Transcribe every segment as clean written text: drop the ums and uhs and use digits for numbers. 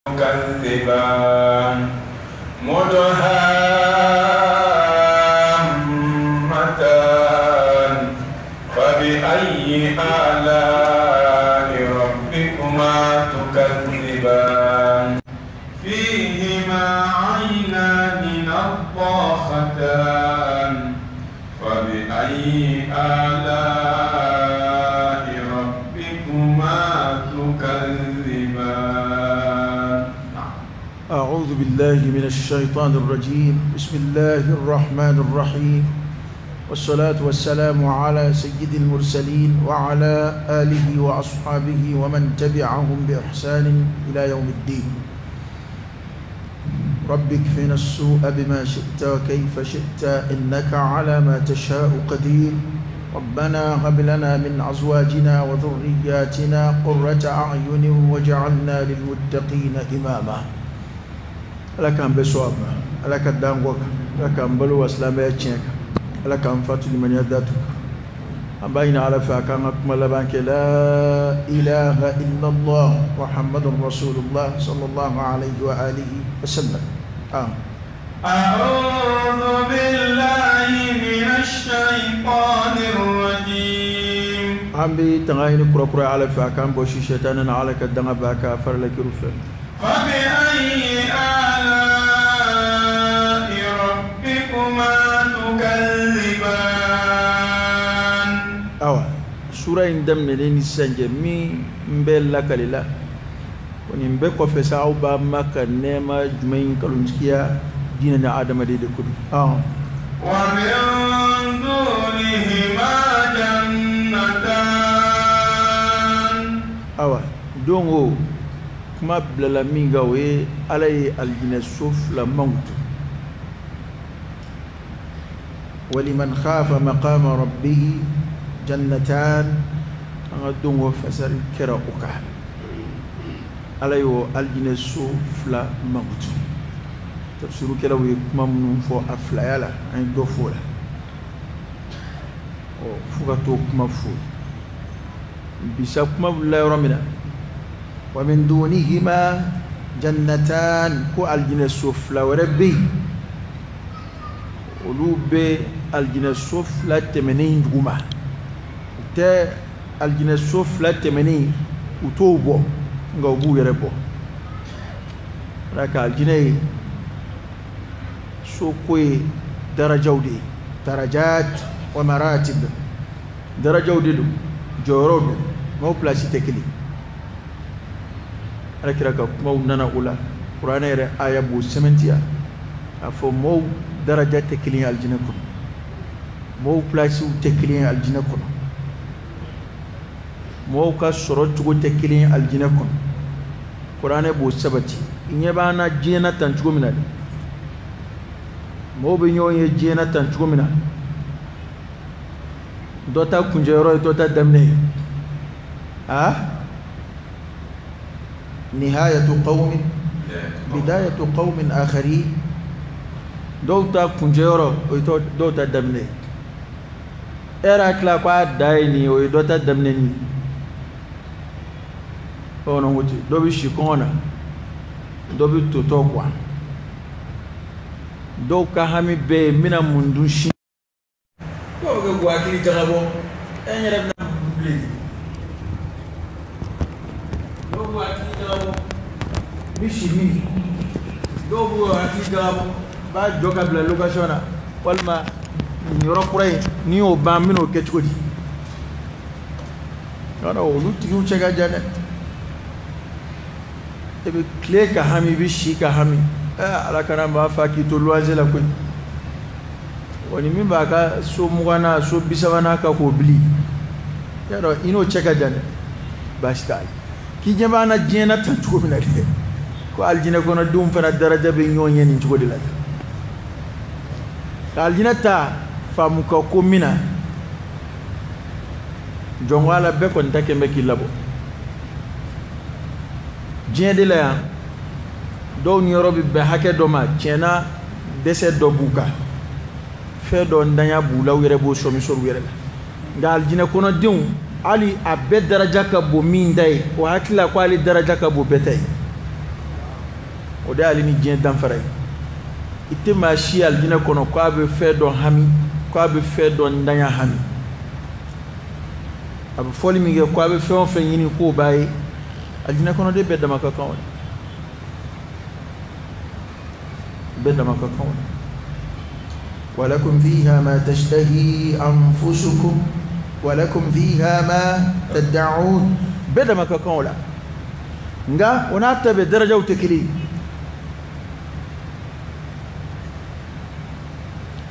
تكذبان؟ مدهامتان، فبأي آلاء ربكما تكذبان؟ فيهما عينان نضاختان، فبأي آلاء ربكما تكذبان؟ أعوذ بالله من الشيطان الرجيم. بسم الله الرحمن الرحيم، والصلاة والسلام على سيد المرسلين وعلى آله وأصحابه ومن تبعهم بإحسان إلى يوم الدين. رب اكفنا السوء بما شئت وكيف شئت، إنك على ما تشاء قدير. ربنا هب لنا من أزواجنا وذرياتنا قرة أعين واجعلنا للمتقين إماما. Ala k'an bɛɛ sɔn a ma, Ala ka d'an kɔ kan, Ala k'an balo wa silamɛya tiɲɛ kan, Ala k'an fatu limaniya datu kan. An b'a ɲini Ala fɛ a k'an ka kuma laban kɛ la ilaha illallah muhammadun rasulullah sallallahu alayhi wa alihi wa sallam. أعوذ بالله من الشيطان الرجيم. An bɛ tanga ɲini kura kura Ala fɛ a k'an bɔsi sɛtanɛ na, Ala ka danga b'a ka farila kiru fɛ. فبأي آلاء ربكما تكذبان؟ Awa, sura in daminɛlen ni sisan cɛ, min bɛ lakali la ko nin bɛɛ kɔfɛ sa, aw b'a ma ka nɛɛma jumɛn in nkalontigiya diinɛ ni adamaden de ko don. ومن دونهما جنتان. Awa, don o kuma bilala min kan, o ye Ala ye alijinɛ so fila mankutu. Waliman khafa maqama rabbihi jannatan. An ka don o fasari kɛra o kan. Ala y'o alijinɛ so fila mankutu. Tafsirukɛlaw ye kuma minnu fɔ a filaya la, an ye dɔ fɔ o la. Ɔ, fo ka t'o kuma fɔ bisa kuma wulila yɔrɔ min na, wa min dunihima jannatan, ko alijinɛ so fila wɛrɛ bɛ yen, olu bɛ alijinɛ so fila tɛmɛnen duguma. U tɛ alijinɛ so fila tɛmɛnen, u t'o bɔ, nka u b'u yɛrɛ bɔ. Ala ka alijinɛ ye so ko ye darajaw de ye, darajat wa maratib, darajaw de don, jɔyɔrɔw don, maaw pilasi tɛ kelen. Ala kira ka kumaw nana o la, kuranɛ yɛrɛ aya b'o sɛmɛntiya k'a fɔ maaw daraja tɛ kelen ye alijinɛ kɔnɔ, maaw pilasiw tɛ kelen ye alijinɛ kɔnɔ, maaw ka sɔrɔ cogo tɛ kelen ye alijinɛ kɔnɔ. Kuranɛ b'o sabati. I ɲɛ b'an na diɲɛ na tan cogo min na dɛ, maaw bɛ ɲɔgɔn ye diɲɛ na tan cogo min na, dɔ ta kuncɛyɔrɔ ye dɔ ta daminɛ ye. A nihayatu qawmin bidayatu qawmin akharin, dɔw ta kuncɛyɔrɔ o ye dɔw ta daminɛ ye. E yɛrɛ hakili la ko a dan ye nin ye, o ye dɔ ta daminɛ nin ye. Bamananw ko ten, dɔ bɛ si kɔngɔ na, dɔ bɛ totɔ kuwa. Dɔw ka hami bɛɛ ye n bɛna mun dun sini. Dɔw bɛ kɛ k'u hakili jagabɔ, e n yɛrɛ bɛna mun dun bilen. Dɔw b'u hakili jagabɔ, n bɛ si min. Dɔw b'u hakili jagabɔ, n b'a jɔ ka bila location na, walima nin yɔrɔ kura in n'i y'o ban, n bɛn'o kɛ cogo di? Yɔrɔ olu tigiw cɛ ka jan dɛ. E bɛ tile ka hami, i bɛ si ka hami. Ala kana maa fa k'i to luwanse la koyi. Wa ni min b'a ka so 20 na, so 30 n'a ka k'o bili, y'a dɔn i n'o cɛ ka jan dɛ. Baasi t'a la. K'i ɲɛ b'an na diɲɛ na tan cogo min na dɛ, ko alijinɛ kɔnɔdenw fana daraja bɛ ɲɔgɔn ye nin cogo de la dɛ. Ka alijinɛ ta faamu ka ko min na, jɔn ko Ala bɛɛ kɔni ta kɛn bɛ k'i labɔ diɲɛ de la yan. Dɔw niyɔrɔ bɛ bɛn hakɛ dɔ ma, tiɲɛna dɛsɛ dɔ b'u kan, fɛn dɔ ntanya b'u la, u yɛrɛ b'o sɔmi sɔrɔ u yɛrɛ la. Nka alijinɛ kɔnɔdenw, hali a bɛɛ daraja ka bon min ta ye, o hakili la ko ale daraja ka bon bɛɛ ta ye. O de y'ale ni diɲɛ danfara ye. I tɛ maa si alijinɛ kɔnɔ k'a bɛ fɛn dɔ hami, k'a bɛ fɛn dɔ ntanya hami. A bɛ fɔli min kɛ k'a bɛ fɛn o fɛn ɲini k'o b'a ye, alijinɛ kɔnɔden bɛɛ dama ka kan o la, bɛɛ dama ka kan o la. Walakum fiha ma tashtahi anfusukum walakum fiha ma tad'un, bɛɛ dama ka kan o la. Nka o n'a ta bɛɛ darajaw tɛ kelen ye.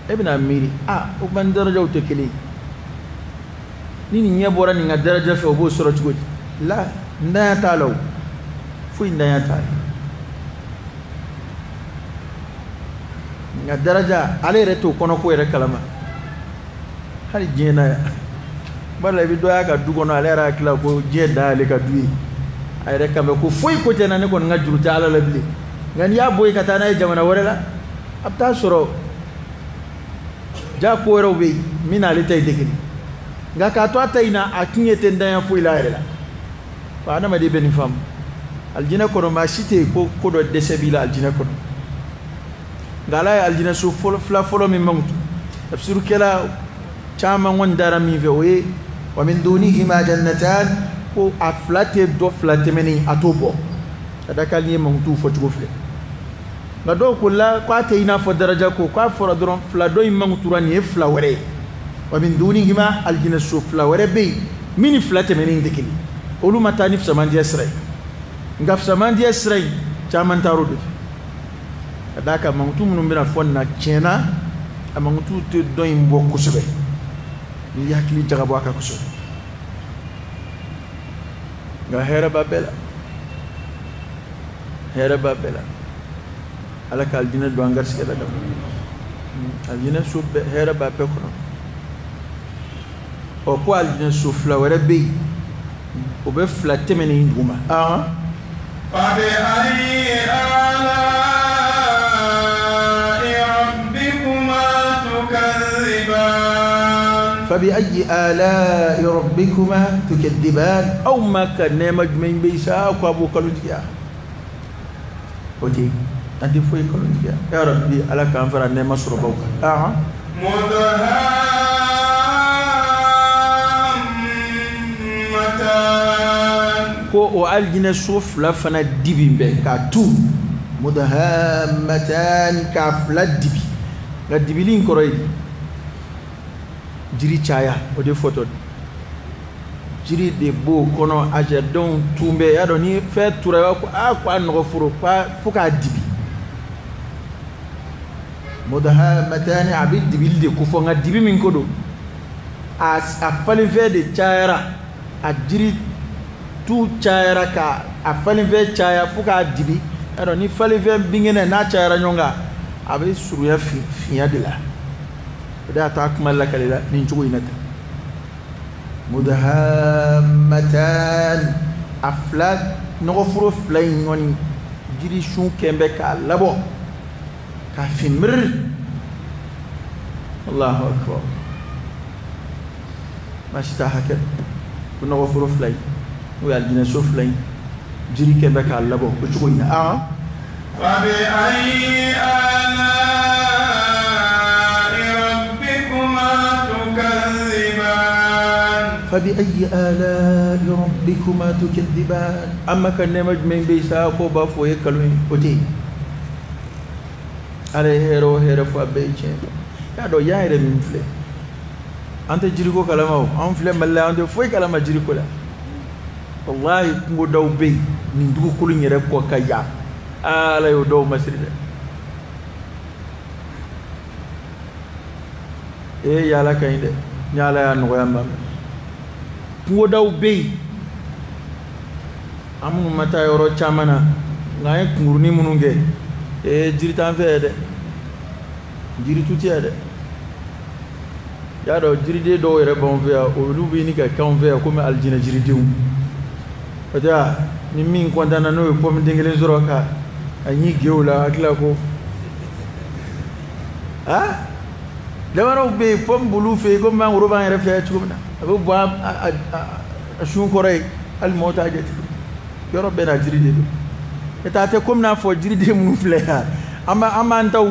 E bɛna miiri, a o tuma ni darajaw tɛ kelen ye, ni nin ɲɛ bɔra nin ka daraja fɛ, o b'o sɔrɔ cogo di? La, ntanya t'a la o, foyi ntanya t'a la. Nka daraja ale yɛrɛ t'o kɔnɔ ko yɛrɛ kalama hali diɲɛ na yan. Bari i bɛ dɔ y'a ka du kɔnɔ, ale yɛrɛ hakili la ko diɲɛ dan y'ale ka du ye, a yɛrɛ kan bɛ ko foyi ko tɛ n na, ne kɔni ka juru tɛ Ala la bilen. Nka n'i y'a bɔ yen ka taa n'a ye jamana wɛrɛ la, a bɛ taa sɔrɔ ja ko wɛrɛw bɛ yen min n'ale ta in tɛ kelen. Nka k'a to a ta in na, a tiɲɛ tɛ ntanya foyi la a yɛrɛ la. Wa adamaden bɛ nin faamu, alijinɛ kɔnɔ maa si tɛ yen ko ko dɔ dɛsɛ b'i la alijinɛ kɔnɔ. Nka Ala ye alijinɛ so fɔlɔ fila fɔlɔ min mankutu, tafsirukɛla caman kɔni dara min fɛ, o ye wa min dunihima jannatan, ko a fila tɛ dɔ fila tɛmɛnen a t'o bɔ, ka da kan ye mankutu fɔ cogo filɛ. Nka dɔw ko la k'a tɛ i n'a fɔ daraja ko, k'a fɔra dɔrɔn fila dɔ in mankutura, nin ye fila wɛrɛ ye. Wa min dunihima, alijinɛ so fila wɛrɛ bɛ yen min ni fila tɛmɛnen tɛ kelen, olu ma taa ni fisamandiya sira ye. Nka fisamandiya sira in caman taar'o de fɛ, ka d'a kan mankutu minnu bɛna fɔ nin na, tiɲɛna a mankutu tɛ dɔ in bɔ kosɛbɛ n'i hakili jagabɔ a kan kosɛbɛ. Nka hɛrɛ b'a bɛɛ la, hɛrɛ b'a bɛɛ la. Ala ka alijinɛ don an garisɛgɛ la ka alijinɛ so bɛɛ hɛrɛ b'a bɛɛ kɔnɔ. Ɔ ko alijinɛ so fila wɛrɛ bɛ yen, o bɛ fila tɛmɛnen duguma. فبأي آلاء ربكما تكذبان. فبأي آلاء ربكما تكذبان. Aw ma ka nɛɛma jumɛn bɛ yen sa ko a b'o kalontigiya? O tɛ an tɛ foyi kalontigiya. Ya Rabbi, Ala k'an fara nɛɛma sɔrɔbaw kan. مدهامتان. Ko o alijinɛ so fila fana dibi bɛ k'a tu, mudahammatan, k'a fila dibi. Nka dibili in kɔrɔ ye di? Jiri caya, o de fɔtɔ jiri de b'o kɔnɔ, a jardinw tun bɛ y'a dɔn ni fɛn tura, i b'a fɔ aa ko a nɔgɔ foro fo k'a dibi. Mudahammatan, a bɛ dibili de kofɔ, nka dibi min ko don, a falenfɛn de cayara, a jiri tu cayara ka a falenfɛn caya fo k'a dibi. Y'a dɔn ni falenfɛn binkɛnɛ n'a cayara ɲɔgɔn kan, a bɛ surunya finya de la. O de y'a to a kuma lakale la nin cogo in na tan. Mudahammatan, a fila nɔgɔforo fila in kɔni jiri sun kɛn bɛ k'a labɔ k'a fin miiri. Allahu akbar, maa si t'a hakɛ ko nɔgɔforo fila in n'o ye alijinɛ so fila in jiri kɛn bɛ k'a labɔ o cogo in na. فبأي آلاء ربكما تكذبان. فبأي آلاء ربكما تكذبان. Amma ka nɛɛma jumɛn bɛ yen sa k'o b'a fɔ o ye nkalon ye? O tɛ yen. Ala ye hɛrɛ o hɛrɛ fɔ, a bɛɛ ye tiɲɛ ye. Y'a dɔn yan yɛrɛ min filɛ, an tɛ jiriko kalama o, an filɛ Mali la, an tɛ foyi kalama jiriko la. Walahi kungodaw bɛ yen nin dugukolo in yɛrɛ kɔ ka yan, Ala y'o dɔw masiri dɛ. Ee yaala ka ɲi dɛ, ni Ala y'a nɔgɔya ma. Kungodaw bɛ yen, an minnu ma taa yɔrɔ caman na, nka an ye kunkurunin minnu kɛ, ee jiri t'an fɛ yen dɛ, jiri tu tɛ yan dɛ. Y'a dɔn jiriden dɔw yɛrɛ b'anw fɛ yan, olu bɛ ɲini ka k'anw fɛ yan komi alijinɛ jiridenw. O tɛ wa? Ni min kɔntanna n'o ye pɔmu den kelen sɔrɔ ka a ɲi gew la, a tila ko aa jamanaw bɛ yen pɔmu b'olu fɛ yen komi mangoro b'an yɛrɛ fɛ yan cogo min na, a bɛ bɔ a sun kɔrɔ yen, hali mɔgɔw t'a jate. Yɔrɔ bɛɛ n'a jiri de don. N'o tɛ a tɛ komi n'a fɔ jiriden minnu filɛ yan, an b'an taw,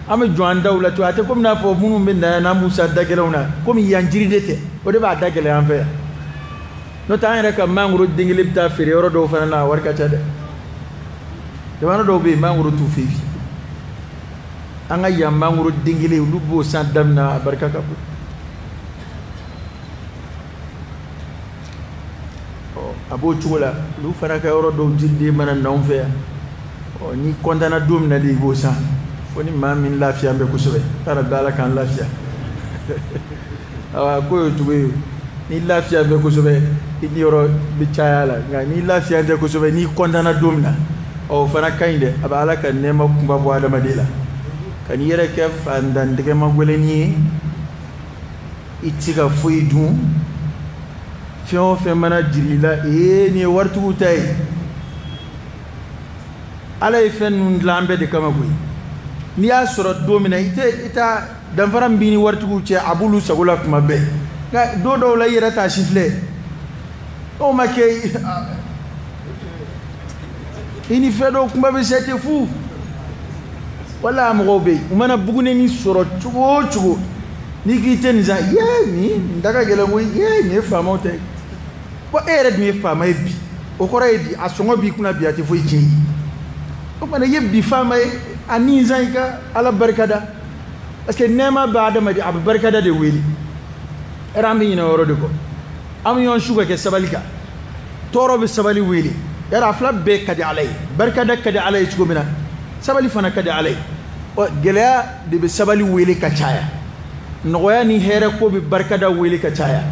an bɛ jɔ an daw la cogo, a tɛ komi n'a fɔ minnu bɛ na yan n'an b'u san da gɛlɛnw na, komi yan jiriden tɛ, o de b'a da gɛlɛya an fɛ yan. N'o tɛ an yɛrɛ ka mangoro den kelen bɛ taa feere yɔrɔ dɔw fana na, a wari ka ca dɛ. Jamana dɔw bɛ yen mangoro t'u fɛ yen. An ka yan mangoro den kelen olu b'o san daminɛ, a barika ka bon. A b'o cogo la, olu fana ka yɔrɔ dɔw jiriden mana na anw fɛ yan, ɔ n'i kɔntanna don min na de i b'o san, fo ni maa min lafiya bɛ kosɛbɛ, taara bɛ Ala k'an lafiya. Awa ko y'o cogo ye, n'i lafiya bɛ kosɛbɛ i niyɔrɔ bɛ caya la, nka n'i lafiya tɛ kosɛbɛ n'i kɔntanna don min na, ɔ o fana ka ɲi dɛ, a bɛ Ala ka nɛɛma kunba bɔ adamaden la. Ka n'i yɛrɛ kɛ fantan tɛgɛmagɛlɛnni ye, i tɛ se ka foyi dun, fɛn o fɛn mana jigin i la, ee nin ye waritigiw ta ye. Ala ye fɛn ninnu dilan an bɛɛ de kama koyi. N'i y'a sɔrɔ don min na, i tɛ i t'a danfara min b'i ni waritigiw cɛ, a b'olu sago la kuma bɛɛ. Nka don dɔw la i yɛrɛ t'a si filɛ. O ma kɛ i ni fɛn dɔw kuma bɛ se tɛ fu. Wala mɔgɔw bɛ yen, u mana buguneni sɔrɔ cogo o cogo, n'i k'i tɛ nin san, yee nin da ka gɛlɛn koyi, yee nin ye faamaw ta ye. Bon e yɛrɛ dun ye faama ye bi, o kɔrɔ ye di, a sɔngɔ b'i kunna bi, a tɛ foyi tiɲɛ i ye. O tuma na i ye bi faama ye, a ni san i ka Ala barika da, parce que nɛɛma bɛ adamaden, a bɛ barikada de wele. Yɛrɛ an bɛ ɲinɛ o yɔrɔ de kɔ, an bɛ ɲɔgɔn su ka kɛ sabali kan, tɔɔrɔ bɛ sabali wele. Yɛrɛ a fila bɛɛ ka di Ala ye, barikada ka di Ala ye cogo min na, sabali fana ka di Ala ye. Ɔ gɛlɛya de bɛ sabali wele ka caya, nɔgɔya ni hɛrɛ ko bɛ barikada wele ka caya.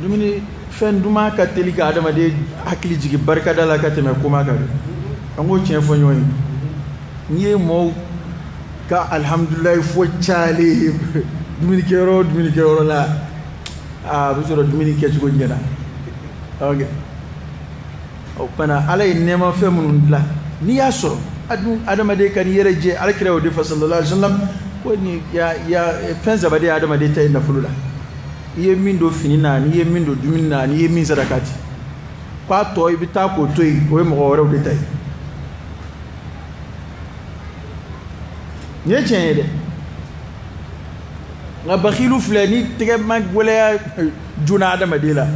Dumuni fɛn duman ka teli ka adamaden hakili jigin barikada la ka tɛmɛ koma kan dɛ. An k'o tiɲɛ fɔ ɲɔgɔn ye. N'i ye mɔɔw ka alihamudulilayi fɔ cayalen ye dumunikɛyɔrɔ o dumunikɛyɔrɔ la, a bɛ sɔrɔ dumuni kɛcogo ɲɛna. Ok. O tuma Ala ye nɛɛmafɛn minnu dilan, n'i y'a sɔrɔ adamaden ka n'i yɛrɛ jɛ, Ala kira y'o de fɔ sallallahu alaihi wa sallam, ko ni ya ya fɛn saba de ye adamaden ta ye nafolo la. I ye min don fini na, n'i ye min don dumuni na, n'i ye min sarakati, k'a tɔ i bɛ taa k'o to yen, o ye mɔgɔ wɛrɛw de ta ye. Nin ye tiɲɛ ye dɛ. Nka bakilu filɛ, ni tɛgɛ ma gɛlɛya joona adamaden la,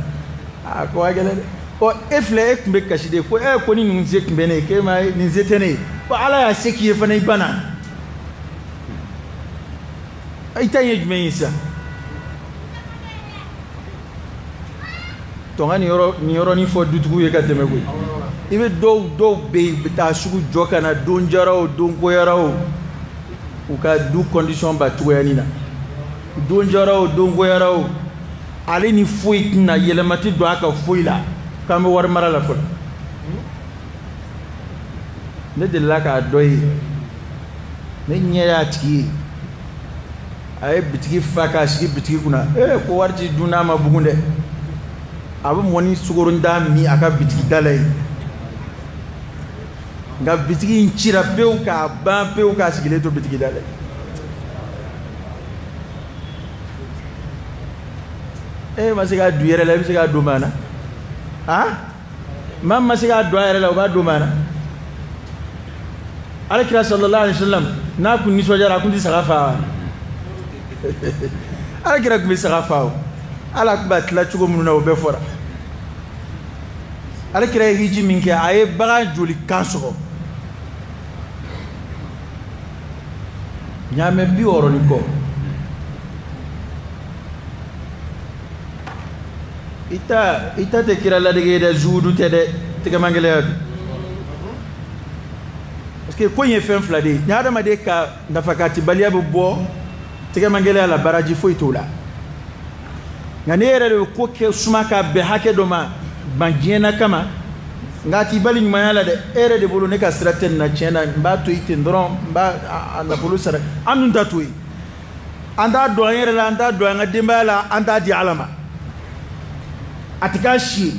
a ko ka gɛlɛn dɛ. Ɔ e filɛ, e tun bɛ kasi de ko ko ni nin se tun bɛ ne ye, k'e ma nin se tɛ ne ye. Ko Ala y'a se k'i ye fana, i banna. I ta in ye jumɛn ye sisan? Tɔn ka nin yɔrɔnin fɔ dutigiw ye ka tɛmɛ koyi. I bɛ dɔw bɛ yen, u bɛ taa sugu jɔ ka na, don jara o, don goyara o, u ka du condition ba cogoya nin na. Don jara o, don goyara o, ale ni foyi tɛna yɛlɛma tɛ don a ka foyi la, k'an bɛ wari mara la fɔlɔ. Ne delila k'a dɔ ye, ne ɲɛ y'a tigi ye, a ye bitigi fa k'a sigi bitigi kunna. Ko wari ti dun n'a ma bugun dɛ. A bɛ mɔni sukoronda min a ka bitigi da la yen, nka bitigi in cira pewu k'a ban pewu k'a sigilen to bitigi da la yen. E ma se k'a don i yɛrɛ la, i bɛ se k'a don maa na? Han, maa min ma se k'a don a yɛrɛ la, o b'a don maa na? Ala kira sallallahu alaihi wa sallam n'a kun nisɔndiyara, a kun tɛ saga fa wa? Ala kira kun bɛ saga fa o. Ala kun b'a tila cogo minnu na, o bɛɛ fɔra. Ala kira ye hiji min kɛ, a ye bagan joli kan sɔgɔ? Ɲaamɛ 60 ni kɔ. I ta tɛ kira ladege ye dɛ, zuhudu tɛ dɛ, tɛgɛmangɛlɛya don. Parce que ko in ye fɛn fila de ye. Ni adamaden ka nafakatibaliya bɛ bɔ tɛgɛmangɛlɛya la, baraji foyi t'o la. Nka n'e yɛrɛ de bɛ ko kɛ suma ka bɛn hakɛ dɔ ma, ban diɲɛ na kama, nka a t'i bali ɲumanya la dɛ. E yɛrɛ de bolo ne ka sira tɛ nin na, tiɲɛ na, n b'a to yen ten dɔrɔn, n b'a a nafolo sara. An dun ta to yen, an t'a don an yɛrɛ la, an t'a don an ka denbaya la, an t'a di Ala ma, a tɛ k'a si ye.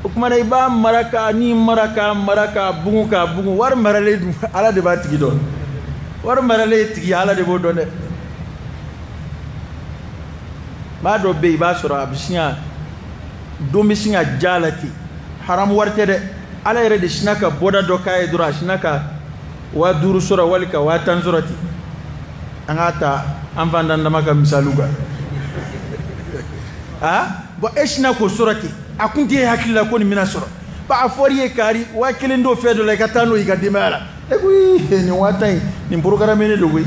O tuma na i b'a mara k'a ni mara k'a mara k'a bugun k'a bugun. Wari maralen dun, Ala de b'a tigi dɔn. Wari maralen tigi, Ala de b'o dɔn dɛ. Maa dɔ bɛ yen, i b'a sɔrɔ a bɛ siɲɛ Don bɛ sin ka ja la ten, haramu wari tɛ dɛ. Ala yɛrɛ de sinna ka bɔda dɔ k'a ye dɔrɔn, a sinna ka 5000 sɔrɔ wali ka 10,000 sɔrɔ ten. An k'a ta an fantan dama ka misaliw kan. Ah bon, e sinna k'o sɔrɔ ten, a kun t'e hakili la ko nin bɛna sɔrɔ. Ba a fɔr'i ye kari 1000 don fɛn dɔ la, i ka taa n'o ye i ka denbaya la. E ko ii nin 10,000 in nin programme ne don koyi.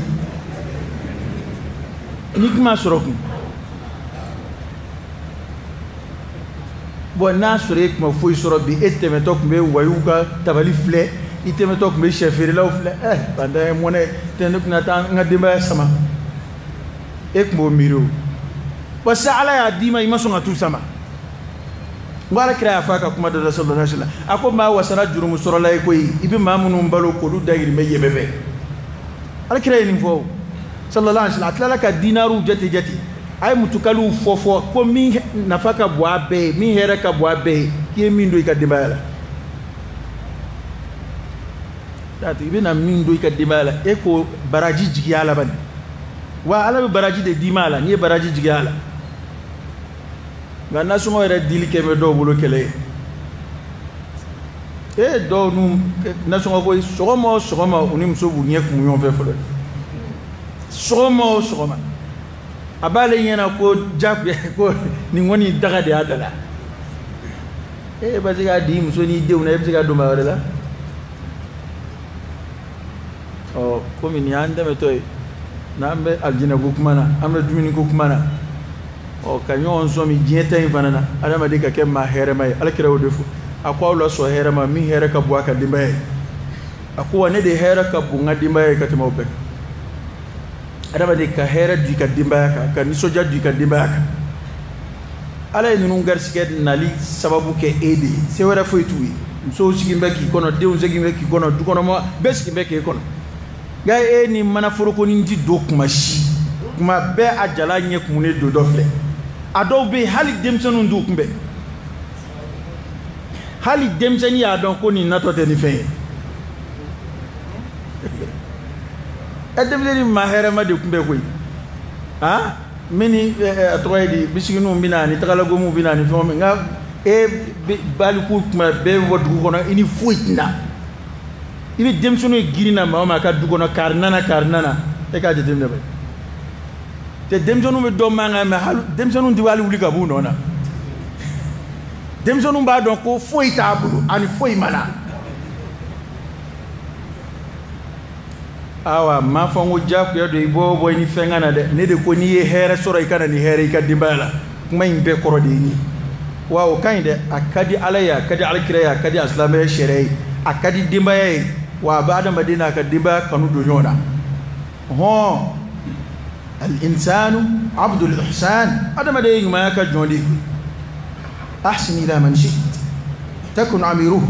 N'i kun m'a sɔrɔ kun. Bon, n'a sɔrɔ e tun ma foyi sɔrɔ bi, e tɛmɛtɔ tun bɛ wayiw ka tabali filɛ, i tɛmɛtɔ tun bɛ sɛ feerelaw filɛ, fantan ye mɔnɛ tɛ ne tɛna taa n ka denbaya sama. E tun b'o miiri o. Parce que Ala y'a d'i ma, i ma sɔn ka t'u sama. N ko Ala kira y'a fɔ a ka kuma dɔ la sallallahu alaihi wasallam, a ko maa wasara jurumu sɔrɔla ye koyi, i bɛ maa minnu balo k'olu dayirimɛ yen bɛɛ. Ala kira ye nin fɔ o sallallahu alaihi wasallam. A tilala ka dinariw jate jate, a ye mutukaliw fɔ fɔ ko min nafa ka bon a bɛɛ ye, min hɛrɛ ka bon a bɛɛ ye, k'i ye min don i ka denbaya la. I bɛna min don i ka denbaya la, e ko baraji jigiya la bani. Wa Ala bɛ baraji de d'i ma a la n'i ye baraji jigiya la. Nka nasɔngɔ yɛrɛ dili kɛ bɛ dɔw bolo kɛlɛ ye. E dɔw n'u nasɔngɔ ko sɔgɔma o sɔgɔma u ni muso b'u ɲɛ kumu ɲɔgɔn fɛ fɔlɔ. Sɔgɔma o sɔgɔma a b'ale ɲɛna ko jagoya ko nin kɔni daga de y'a da la. E bɛ se k'a di muso n'i denw na, e bɛ se k'a don maa wɛrɛ la. Ɔ komi nin y'an dɛmɛtɔ ye, n'an bɛ alijinɛ ko kuma na, an bɛ dumuni ko kuma na, ɔ ka ɲɔgɔn sɔmi diɲɛ ta in fana na, adamaden ka kɛ maa hɛrɛma ye. Ala kira y'o de fɔ, a ko aw la sɔn hɛrɛ ma, min hɛrɛ ka bon a ka denbaya ye. A ko wa ne de hɛrɛ ka bon n ka denbaya ye ka tɛmɛ aw bɛɛ kan. Adamaden ka hɛrɛ don i ka denbaya kan, ka nisɔndiya don i ka denbaya kan. Ala ye ninnu garisigɛ nali sababu kɛ e de ye, se wɛrɛ foyi t'u ye. Musow sigilen bɛ k'i kɔnɔ, denw sigilen bɛ k'i kɔnɔ, dukɔnɔma bɛɛ sigilen bɛ k'e kɔnɔ. Nka e ni manaforokonin ti don kuma si, kuma bɛɛ a jala ɲɛ kumunen don dɔ filɛ. A dɔw bɛ yen hali denmisɛnninw t'u kunbɛn, hali denmisɛnnin y'a dɔn ko nin natɔ tɛ ni fɛn ye. Ɛ denmisɛnnin maa hɛrɛma de kunbɛn koyi. Han min ni a tɔgɔ ye di, bisikininw bɛ na ani tagalagomiw bɛ na ani fɛnw bɛ, nka e baliku kuma bɛɛ bɛ bɔ dugu kɔnɔ, i ni foyi tɛ na. I bɛ denmisɛnninw ye girin na maa o maa ka du kɔnɔ, kari nana kari nana, e k'a jateminɛ bɛ. Tɛ denmisɛnninw bɛ dɔ mankan mɛn, hali denmisɛnninw tɛ hali wuli ka b'u nɔ na. Denmisɛnninw b'a dɔn ko foyi t'a bolo, ani foyi ma na. Awa m'a fɔ n ko diyagoya don i bɔ bɔ i ni fɛn ka na dɛ. Ne de ko n'i ye hɛrɛ sɔrɔ i ka na ni hɛrɛ i ka denbaya la. Kuma in bɛɛ kɔrɔ de ye nin ye. Wa o ka ɲi dɛ, a ka di Ala ye, a ka di Alakira ye, a ka di a silamɛya sariya ye, a ka di denbaya ye, wa a bɛ adamaden n'a ka denbaya kanu don ɲɔgɔn na. Hɔn al-insanu abdul ihsan, adamaden ye ɲumanya ka jɔn de ye. Ahsin ila man shi'ta takun amiruhu.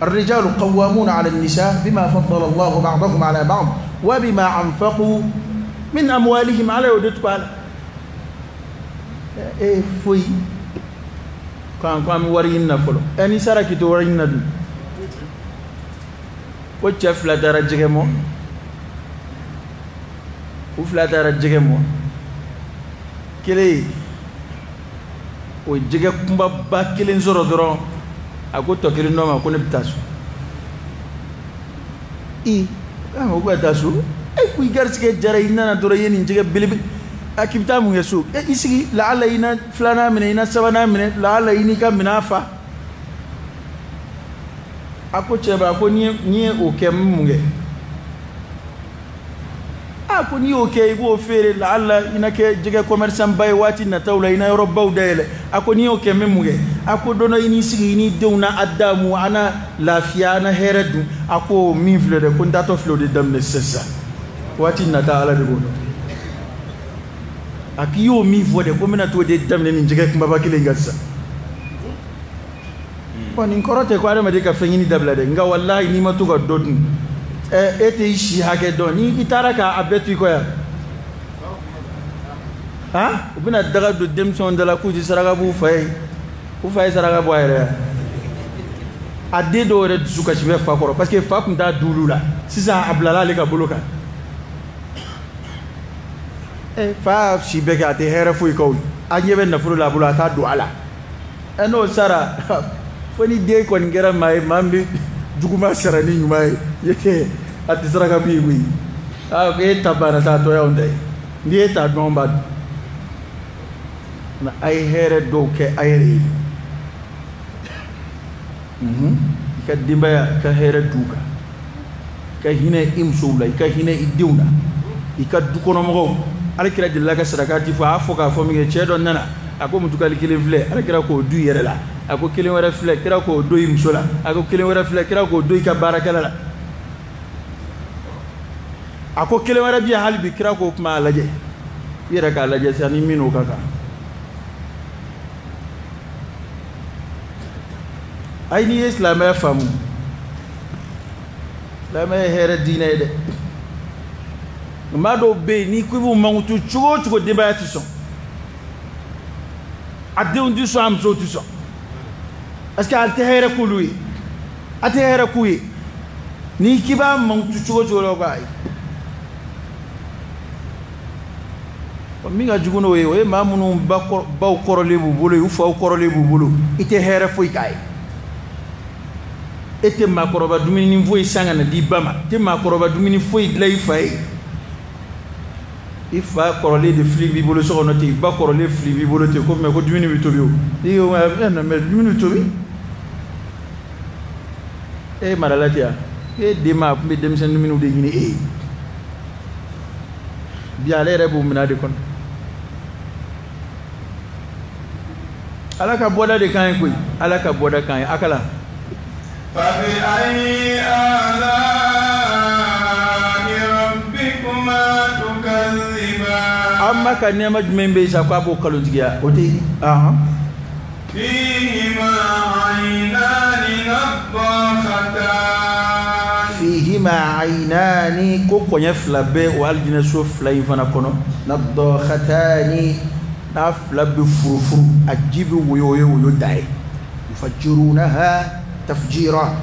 الرجال قوامون على النساء بما فضل الله بعضهم على بعض وبما أنفقوا من أموالهم. على ودتك إيه فوي كان كان ورينا فلو أني سارة كتو ورينا دون وشاف لا درجة مو وفلا درجة مو كلي وجيجا كومبا باكلين زورو درون. A ko tɔ kelen dɔ ma ko ne bɛ taa so. Ee k'a ma ko ka taa so, e ko i garisigɛ jara i nana dɔrɔn i ye nin jɛgɛ belebele, a k'i bɛ taa mun kɛ so? E i sigi laala i na filanan minɛ, i na sabanan minɛ, laala i n'i ka minɛn fa. A ko cɛba, a ko n'i ye o kɛ n bɛ mun kɛ? A ko n'i y'o kɛ i b'o feere, laala i na kɛ jɛgɛ commerçant ba ye waati nataw la, i na yɔrɔbaw dayɛlɛ. A ko n'i y'o kɛ n bɛ mun kɛ? A ko don dɔ i n'i sigi i n'i denw na a damu, a na lafiya, a na hɛrɛ dun. A ko min filɛ dɛ, ko n taatɔ filɛ o de daminɛ sisan, waati nata Ala de b'o dɔn. A k'i y'o min fɔ dɛ, ko n bɛna t'o de daminɛ nin jɛgɛ kunbaba kelen in kan sisan. Bon, nin kɔrɔ tɛ ko adamaden ka fɛn ɲini dabila dɛ, nka walahi n'i ma to ka dɔ dun, e tɛ i si hakɛ dɔn, ni i taara k'a bɛɛ to i kɔ yan, han, u bɛna daga don denmisɛnw da la k'u tɛ saraka b'u fa ye, u fa ye saraka bɔ a yɛrɛ ye. A den dɔw yɛrɛ dusu kasi bɛ fa kɔrɔ parce que fa tun t'a d'olu la, sisan a bilala ale ka bolo kan. Fa si bɛɛ kɛ a tɛ hɛrɛ foyi k'aw ye, a ɲɛ bɛ nafolo la a bolo, a t'a don a la. Ɛ n'o sara fo ni den kɔni kɛra maa ye maa min bɛ juguman sara ni ɲuman ye e a tɛ saraka b'i ye koyi. Aa ko e ta banna sa a tɔ y'anw ta ye n'i ye ta dɔn b'a dun. Na a ye hɛrɛ dɔw kɛ a yɛrɛ ye. I ka denbaya i ka hɛrɛ d'u kan, i ka hinɛ i musow la, i ka hinɛ i denw na, i ka du kɔnɔmɔgɔw. Alakira delila ka sarakati fɔ, a y'a fɔ k'a fɔ min kɛ cɛ dɔ nana, a ko mutukali kelen filɛ, alakira k'o du i yɛrɛ la. A ko kelen wɛrɛ filɛ, kira k'o don i muso la. A ko kelen wɛrɛ filɛ, kira k'o don i ka baarakɛla la. A ko kelen wɛrɛ bɛ yan hali bi, kira k'o kuma a lajɛ, i yɛrɛ k'a lajɛ sisan ni min n'o ka kan. Ayi n'i ye silamɛya faamu, silamɛya ye hɛrɛ diinɛ ye dɛ. Maa dɔw bɛ yen n'i ko i b'u mankutu cogo o cogo, denbaya tɛ sɔn, a denw tɛ sɔn, a musow tɛ sɔn, parce que a tɛ hɛrɛ k'olu ye, a tɛ hɛrɛ k'u ye. N'i k'i b'a mankutu cogo o cogo la, o ko ayi. Min ka jugu n'o ye, o ye maa minnu baw kɔrɔlen b'u bolo, u faw kɔrɔlen b'u bolo, i tɛ hɛrɛ foyi k'a ye. E tɛ maakɔrɔba dumuni foyi san ka na di ba ma, i tɛ maakɔrɔba dumuni foyi dilan i fa ye. I fa kɔrɔlen de fili b'i bolo so kɔnɔ ten, i ba kɔrɔlen fili b'i bolo ten, ko mɛ ko dumuni bɛ tobi o. N'i ko mɛ dumuni bɛ tobi, e marala ten yan, e den ma a tun bɛ denmisɛnnin dumuniw de ɲini e ye. Bi ale yɛrɛ b'o minɛ de kɔnɔ. Ala ka bɔda de kan ye koyi, Ala ka bɔda kan ye. A kalan. An ma ka nɛɛma jumɛn bɛ yen sa k'a b'o kalontigiya, o tɛ. Fihima aynani, ko kɔɲɛ fila bɛ o alijinɛso fila in fana kɔnɔ. Nadakhatani, n'a fila bɛ furufuru, a ji bɛ woyo, o ye woyo da ye. Yufajirunaha tafjira.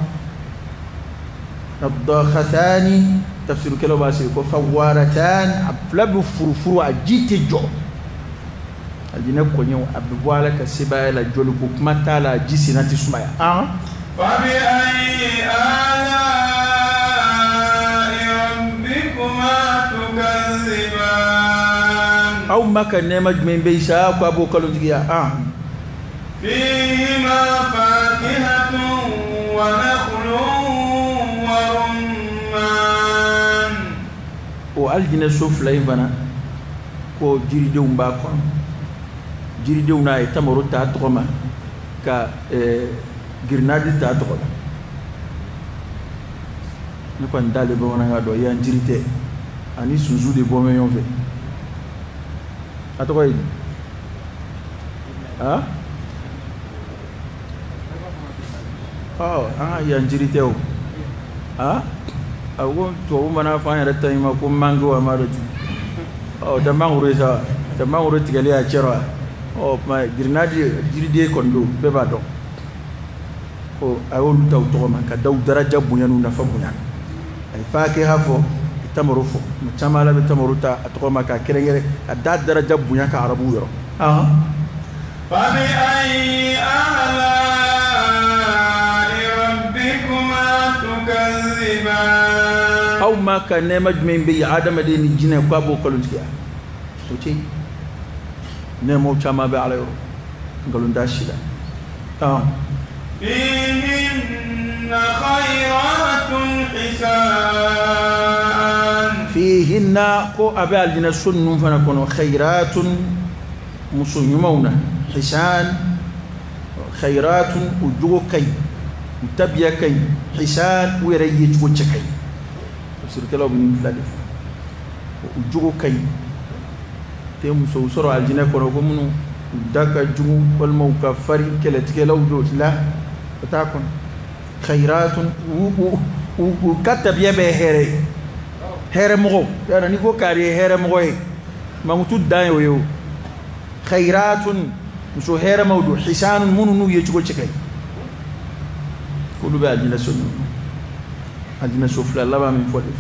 Nadakhatani, tafsirukɛlaw b'a sigi ko fawaratan, a fila bɛ furufuru, a ji tɛ jɔ. Alijinɛ kɔɲɛw a bɛ bɔ Ala ka sebaaya la, jɔliko kuma t'a la, a ji senna tɛ sumaya. Aw ma ka nɛɛma jumɛn bɛ yen sa k'a b'o kalontigiya? O alijinɛ so fila in fana ko jiridenw b'a kɔnɔ. Jiridenw n'a ye tamaro t'a tɔgɔ ma, ka girinadi t'a tɔgɔ la. Ne kɔni t'ale bamanankan dɔn, yan jiri tɛ, ani sunsun de bɔ bɛ ɲɔgɔn fɛ. A tɔgɔ ye di? Ɔ, an ka yan jiri tɛ o. A ko tubabu mana fɔ an yɛrɛ ta in ma ko mango, a ma dɔn ten. Ɔ, tɛ mangoro ye sa, tɛ mangoro tigɛli a cɛ rɔ. Ɔ, kuma girinadi jiriden kɔni don, bɛɛ b'a dɔn. Ko a y'olu ta u tɔgɔ ma ka da u daraja bonya n'u nafa bonya. A ye fakiha fɔ, tamaro fɔ. Mɔgɔ caman Ala bɛ tamaro ta a tɔgɔ ma k'a kɛrɛnkɛrɛn ka da daraja bonya ka arabuw yɔrɔ. Aw ma ka nɛɛma jumɛn bɛ yen adamaden ni jinɛ k'a b'o kalontigiya? O tɛ yen. Nɛɛmaw caman bɛ Ala yɔrɔ, nkalon t'a si la. Fihinna, ko a bɛ alijinɛ so ninnu fana kɔnɔ, khayratun, muso ɲumanw na, hisan, khayratun, u jogo ka ɲi, u tabiya ka ɲi, hisan, u yɛrɛ yecogo cɛ ka ɲi. Tafsirikɛlaw bɛ nin fila de fɔ. U jogo ka ɲi, tɛ musow sɔrɔ alijinɛ kɔnɔ ko minnu u da ka jugu walima u ka farin kɛlɛtigɛlaw don la, o t'a kɔnɔ. Khayratun, u ka tabiya bɛ hɛrɛ ye, hɛrɛmɔgɔw. Yala n'i ko kari ye hɛrɛmɔgɔ ye, mankutu dan ye o ye o. Khayratun, muso hɛrɛmaw don, hisanun, minnu n'u ye cogo cɛ ka ɲi, k'olu bɛ alijinɛ so ninnu, alijinɛ so fila laban min fɔ de.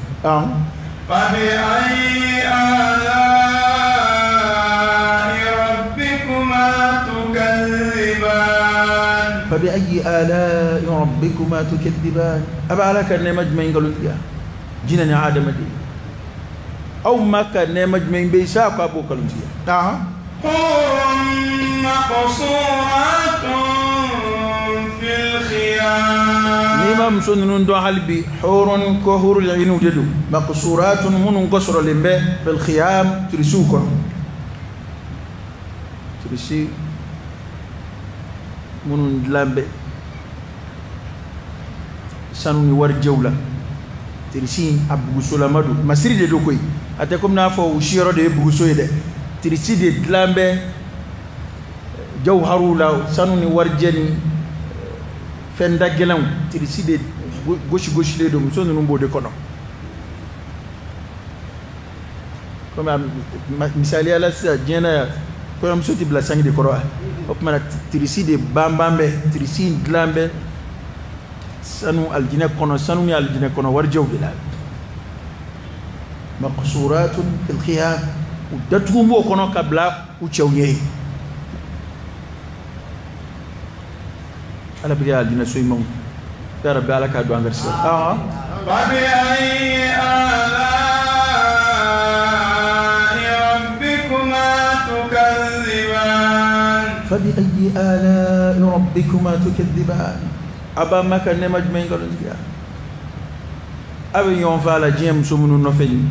Fabi ayyi ala'i rabbikuma tukadhiban. A bɛ Ala ka nɛɛma jumɛn nkalontigiya? Jinɛ ni adamaden, aw ma ka nɛɛma jumɛn bɛ yen sa k'a b'o nkalontigiya? حور مقصورات في الخيام. N'i ma muso ninnu dɔn hali bi, hurun ko hurul ayiniw de don, maqsuratun, minnu kɔsɔrɔlen bɛ, fil khiyam, tirisiw kɔnɔ, tirisi minnu dilan bɛ sanu ni warijɛw la. Tirisi a bugusolama don, masiri de don koyi. A tɛ komi n'a fɔ u siyɔrɔ de ye buguso ye dɛ. Tirisi de dilan bɛ jawharuw la, sanu ni warijɛ ni fɛn da gɛlɛnw. Tirisi de gosi gosilen don, muso ninnu b'o de kɔnɔ. Komi misaliya la sisan, diɲɛ na yan, kɔɲɔmuso tɛ bila sangi de kɔrɔ wa? O tuma na tirisi de banban bɛ, tirisi in dilan bɛ sanu alijinɛ kɔnɔ, sanu ni alijinɛ kɔnɔ warijɛw de la. Maqsuratun fil khiyam, u datugu b'o kɔnɔ ka bila u cɛw ɲɛ ye. Ala bɛ kɛ alijinɛ so ɲumanw ya Rabbi, Ala k'a don an garisɛgɛ. فبأي آلاء ربكما تكذبان؟ فبأي آلاء ربكما تكذبان. A b'a ma ka nɛɛma jumɛn nkalontigiya? A bɛ ɲɔgɔn fɛ a la diɲɛ muso minnu nɔfɛ nin,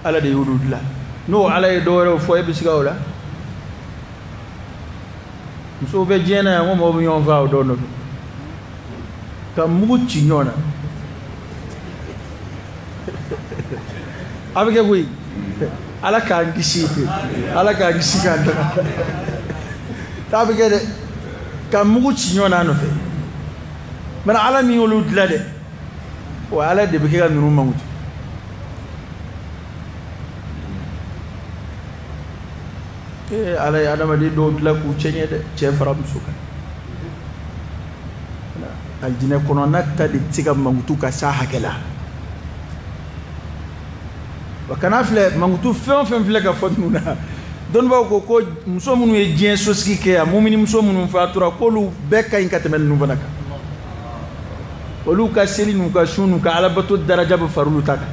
Ala de y'olu dilan. N'o Ala ye dɔ wɛrɛw fɔ, e bɛ siga o la? Musow bɛ diɲɛ na yan ko mɔgɔw bɛ ɲɔgɔn fɛ o dɔw nɔfɛ ka mugu ci ɲɔgɔn na. A bɛ kɛ koyi. Ala k'an kisi, Ala k'an kisi k'an taga t'a bɛ kɛ dɛ, ka mugu ci ɲɔgɔn na a nɔfɛ. Mɛ Ala min y'olu dilan dɛ, wa Ala de bɛ kɛ ka ninnu mankutu. Ee, Ala ye adamaden dɔw dilan k'u cɛ ɲɛ dɛ, cɛ fara muso kan. Alijinɛ kɔnɔna ta de tɛ se ka mankutu ka s'a hakɛ la. Wa kana filɛ, mankutu fɛn o fɛn filɛ ka fɔ ninnu na, dɔnnibaaw ko ko muso minnu ye diɲɛ sosigi kɛ yan, mumini muso minnu fatura, k'olu bɛɛ ka ɲi ka tɛmɛ ninnu fana kan. Olu ka seli n'u ka sun n'u ka alabato daraja bɛ far'olu ta kan.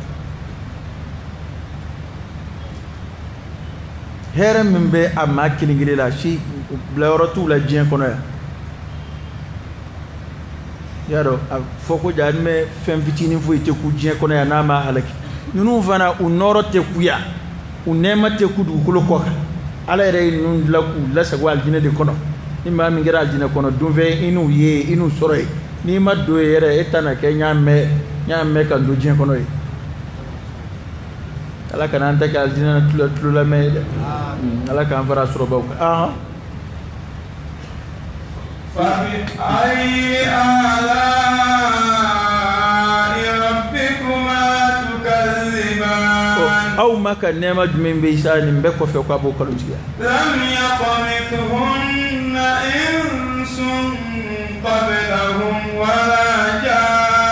Hɛrɛ min bɛ a maa kelen kelen la, si bilayɔrɔ t'u la diɲɛ kɔnɔ yan. I y'a dɔn a fɔ ko ja mɛ fɛn fitinin foyi tɛ ku diɲɛ kɔnɔ yan n'a ma halaki. Ninnu fana, u nɔrɔ tɛ ku yan, u nɛɛma tɛ ku dugukolo kɔ kan. Ala yɛrɛ ye ninnu dilan k'u lasago alijinɛ de kɔnɔ. Ni maa min kɛra alijinɛ kɔnɔ donfɛn, i n'u ye, i n'u sɔrɔ yen. N'i ma don yen yɛrɛ, e ta na kɛ n y'a mɛn, n y'a mɛn ka don diɲɛ kɔnɔ ye. Ala kana an ta kɛ alijinɛ na tulo lamɛn ye dɛ. Ala k'an fara sɔrɔbaw kan. فبأي آلاء ربكما تكذبان؟ Aw ma ka nɛɛma jumɛn bɛ sa nin bɛɛ kɔfɛ k'a b'o nkalontigiya? لم يطمثهن إنس قبلهم ولا جان.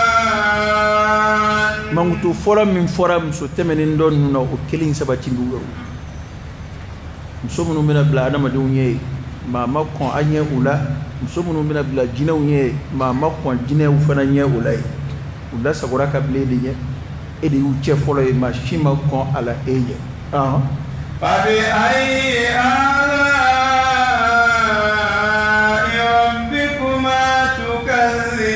Mankutu fɔlɔ min fɔra muso tɛmɛnen dɔ ninnu na, o kelen sabati b'u yɔrɔ. Muso minnu bɛna bila adamadenw ɲɛ ye, maa ma kɔn an ɲɛ u la. Muso minnu bɛna bila jinɛw ɲɛ ye, maa ma kɔn jinɛw fana ɲɛ u la ye. U lasagora ka bila e de ɲɛ, e de y'u cɛ fɔlɔ ye, maa si ma kɔn a la e ɲɛ. فبأي آلاء ربكما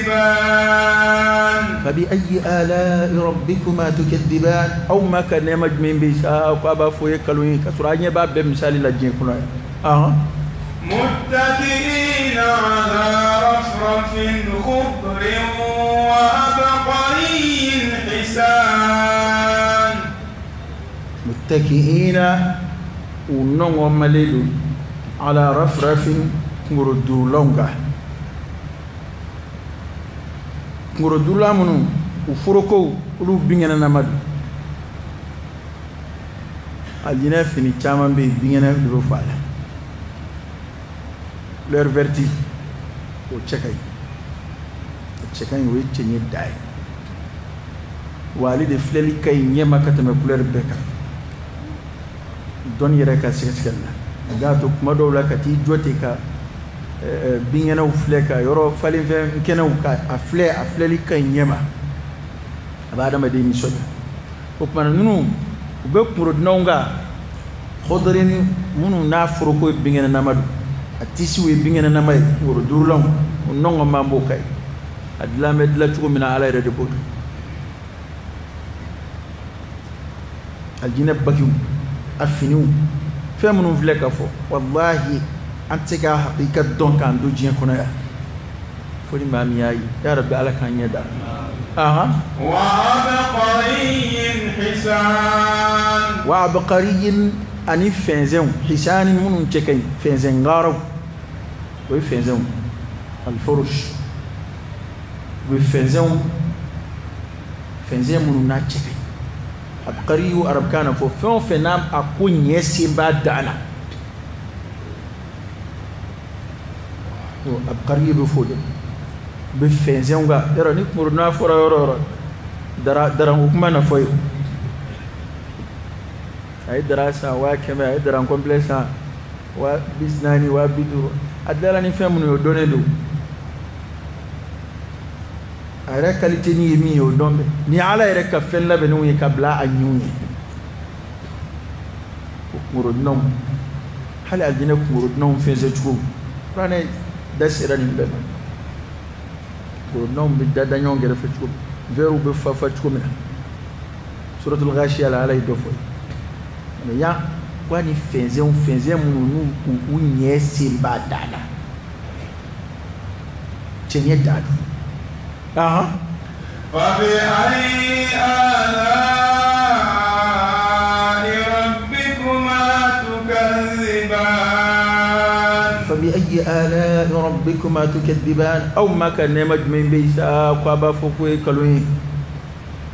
تكذبان؟ فبأي آلاء ربكما تكذبان. Aw ma ka nɛɛma jumɛn bɛ sa ko a b'a fɔ ye nkalon ye, k'a sɔrɔ an ɲɛ b'a bɛɛ misali la diɲɛ kɔnɔ yan? متكئين على رفرف خضر وعبقري حسان. متكئين, u nɔngɔnmalen don, على رفرف, kunkolo durulanw kan, kunkolo durulan minnu u forokow olu binkɛnɛnama don. Alijinɛ fini caman bɛ yen, binkɛnɛ de bɛ fɔ a la. Couleur verte, o cɛ ka ɲi, o cɛ ka ɲi, o ye cɛɲɛ da ye. Wa ale de filɛli ka ɲi ɲɛma ka tɛmɛ couleur bɛɛ kan. Dɔnni yɛrɛ ka sɛgɛsɛgɛli la, a y'a to kuma dɔw la ka t'i jɔ ten ka Binkɛnɛw filɛ ka yɔrɔ falenfɛn kɛnɛw ka a filɛ a filɛli ka ɲi ɲɛ ma a bɛ adamaden nisɔndiya o tuma na ninnu u bɛ kungorodunanw kan khudrin minnu n'a foroko ye binkɛnɛnama don a tisiw ye binkɛnɛnama ye kunkoro duurulanw o nɔngɔn b'an b'o ka ye a dilan bɛ dilan cogo min na ala yɛrɛ de b'o dɔn alijinɛ bakiw a finiw fɛn minnu filɛ ka fɔ walahi an tɛ se k'a hakika dɔn k'an to diɲɛ kɔnɔ yan fo ni maa min y'a ye ya rabbi ala k'an ɲɛ da aha wa abqariyin ani fɛnsɛnw hisani minnu cɛ ka ɲi fɛnsɛn gaaraw o ye fɛnsɛnw alfurush u bɛ fɛnsɛnw fɛnsɛn minnu n'a cɛ ka ɲi abqariyu arabukan na fɔ fɛn o fɛn n'a a ko ɲɛ sen b'a dan na abqariyu bɛ fɔ o de u bɛ fɛnsɛnw kan yɔrɔ ni kunkoro n'a fɔra yɔrɔ o yɔrɔ dara daranko kuma na fɔ yen a ye dara san 100,000 a ye daran complet san 40,000 50,000 a dilanna ni fɛn minnu ye o dɔnnen don a yɛrɛ qualité ni ye min ye o dɔn bɛ ni ala yɛrɛ ka fɛn labɛnnenw ye ka bila a ɲɛw ye o kungorodunanw hali alijinɛ kungorodunanw fɛnsɛ cogo kuranɛ da sera nin bɛɛ ma kungorodunanw bɛ da da ɲɔgɔn kɛrɛfɛ cogo min verrew bɛ fa fa cogo min na suratul ghashiya la ala ye dɔ fɔ mais yan ko ani fɛnsɛnw fɛnsɛn minnu n'u u ɲɛ sen b'a dan na cɛɲɛ dan don ahan فبأي آلاء ربكما تكذبان فبأي آلاء ربكما تكذبان aw ma ka nɛɛma jumɛn bɛ yen sa ko a b'a fɔ ko ye nkalon ye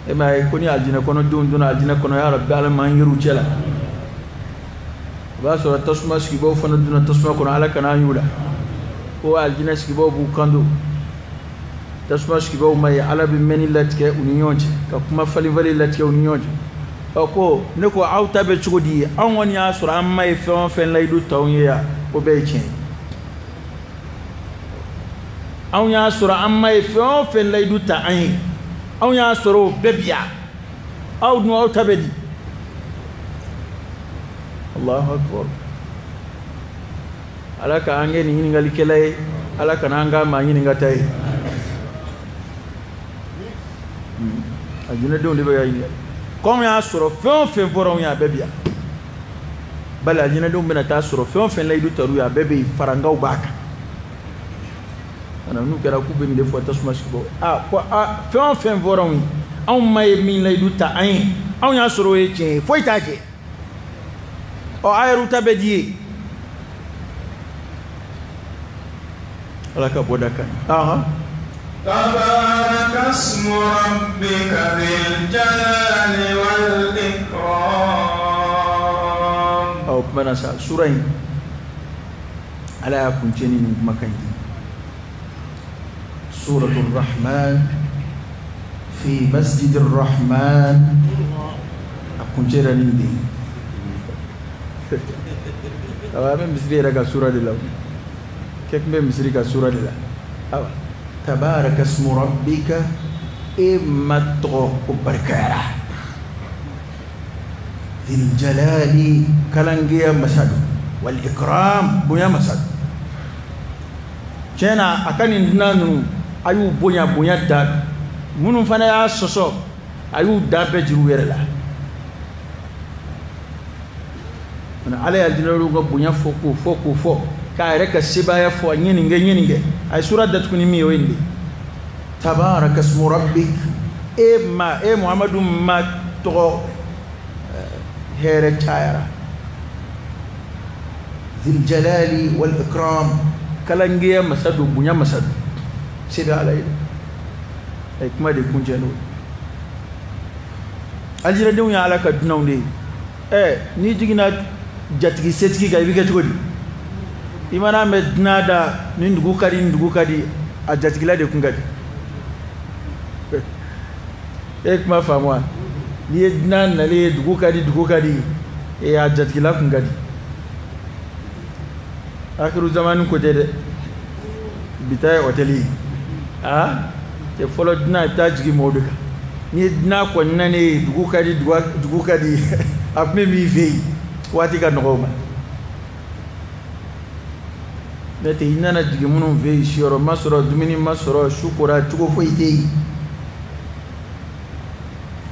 e m'a ye ko ni alijinɛ kɔnɔdenw donna alijinɛ kɔnɔ ya rabbi ala m'an yɛrɛw cɛ la o b'a sɔrɔ tasuma sigibaw fana donna tasuma kɔnɔ ala kana an y'u la ko alijinɛ sigibaw b'u kanto tasuma sigibaw ma ye ala bɛ mɛnni latigɛ u ni ɲɔgɔn cɛ ka kuma falenfalen latigɛ u ni ɲɔgɔn cɛ ɔ ko ne ko aw ta bɛ cogo di anw kɔni y'a sɔrɔ an ma ye fɛn o fɛn layidu t'anw ye yan o bɛɛ ye tiɲɛ ye anw y'a sɔrɔ an ma ye fɛn o fɛn layidu ta an ye anw y'a sɔrɔ o bɛɛ bi yan aw dun aw ta bɛ di Allahu akbar ala ka an kɛ nin ɲininkalikɛla ye ala kana an k'a maa ɲininkata ye alijinɛdenw de bɛ ka ɲininka k'anw y'a sɔrɔ fɛn o fɛn fɔra anw ye a bɛɛ bi yan bali alijinɛdenw bɛna taa sɔrɔ fɛn o fɛn layidu tar'u ye a bɛɛ bɛ yen farankaw b'a kan n'u kɛra k'u bɛ nin de fɔ tasuma sigibaw a ko a fɛn o fɛn fɔra anw ye anw ma ye min layidu ta an ye anw y'a sɔrɔ o ye tiɲɛ ye foyi t'a jɛ ɔ a yɛrɛw ta bɛ di ye ala ka bɔda kan ɲi ahan تبارك اسم ربك ذي الجلال والإكرام o kuma na sa sura in ala y'a kuncɛ ni nin kumakan in ye سورة الرحمن في مسجد الرحمن أكون جرى نندي أبا من مسري رجع سورة دلوا كيف من مسري كا سورة دلا أبا تبارك اسم ربك إما تغ وبركة ذي الجلال كلانجيا مسد والإكرام بنيا مسد tiɲɛ a ka nin dunan ninnu a y'u bonya bonya da minnu fana y'a sɔsɔ a y'u da bɛɛ juru yɛrɛ la ala ye alijinɛw ka bonya fɔ k'o fɔ k'o fɔ k'a yɛrɛ ka sebaaya fɔ a ɲɛ nin kɛ ɲɛ nin kɛ a ye sura datugu ni min ye o ye nin de tabaraka ismu rabbik e ma e muhamadu ma tɔgɔ hɛrɛ cayara zil jalali wal ikram kalangiya masa don bonya masa don se bɛ ala ye dɛ a ye kuma de kuncɛ n'o ye alijinɛdenw ye ala ka dunanw de ye ɛ n'i jiginna jatigi setigi kan i bɛ kɛ cogo di i mana mɛn dunan da nin dugu ka di nin dugu ka di a jatigila de kun ka di e ye kuma faamu wa n'i ye dunan nalen ye dugu ka di dugu ka di e a jatigila kun ka di akiru zamani ko tɛ dɛ Bi ta ye hôtel ye. Aa cɛ fɔlɔ dunan i bɛ taa jigin mɔgɔw de kan. N'i ye dunan kɔni nanen ye dugu ka di dugu ka di a tun bɛ min fɛ yen waati ka nɔgɔ o ma. N'o tɛ i nana jigin minnu fɛ yen siyɔrɔ ma sɔrɔ dumuni ma sɔrɔ su kora cogo foyi tɛ yen.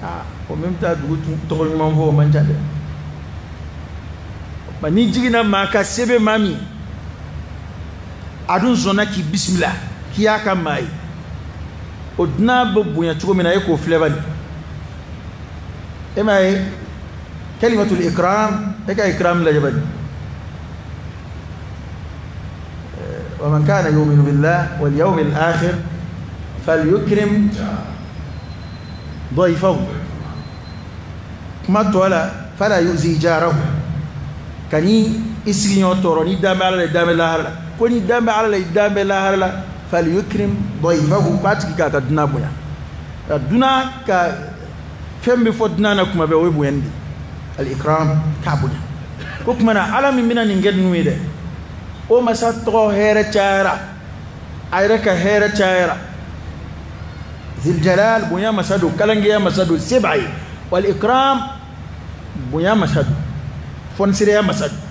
Aa o min bɛ taa dugu tɔgɔ ɲuman fɔ o man ca dɛ. Nka n'i jiginna maa kan se bɛ maa min a dun sɔnna k'i bisimila k'i y'a ka maa ye o dunan bɛ bonya cogo min na e k'o filɛ bani e m'a ye kalimatul ikram e ka ikram lajɛ bani wa man kana yu'minu billah wal yawmil akhir falyukrim dayfahu kuma tɔ la fala yu'zi jarahu kani i sigiɲɔgɔn tɔɔrɔ n'i dan bɛ ala la i dan bɛ lahara la ko n'i dan bɛ ala la i dan bɛ lahara la falyukrim dayfahu k'a tigi k'a ka dunan bonya ka dunan ka fɛn bɛ fɔ dunan na kuma bɛɛ o ye bonyani de ye al ikram k'a bonya ko kuma na ala min bɛna nin kɛ ninnu ye dɛ o masa tɔgɔ hɛrɛ cayara a yɛrɛ ka hɛrɛ cayara zil jalal bonya masa don kalangeya masa don se b'a ye wal ikram bonya masa don fɔnisireya masa don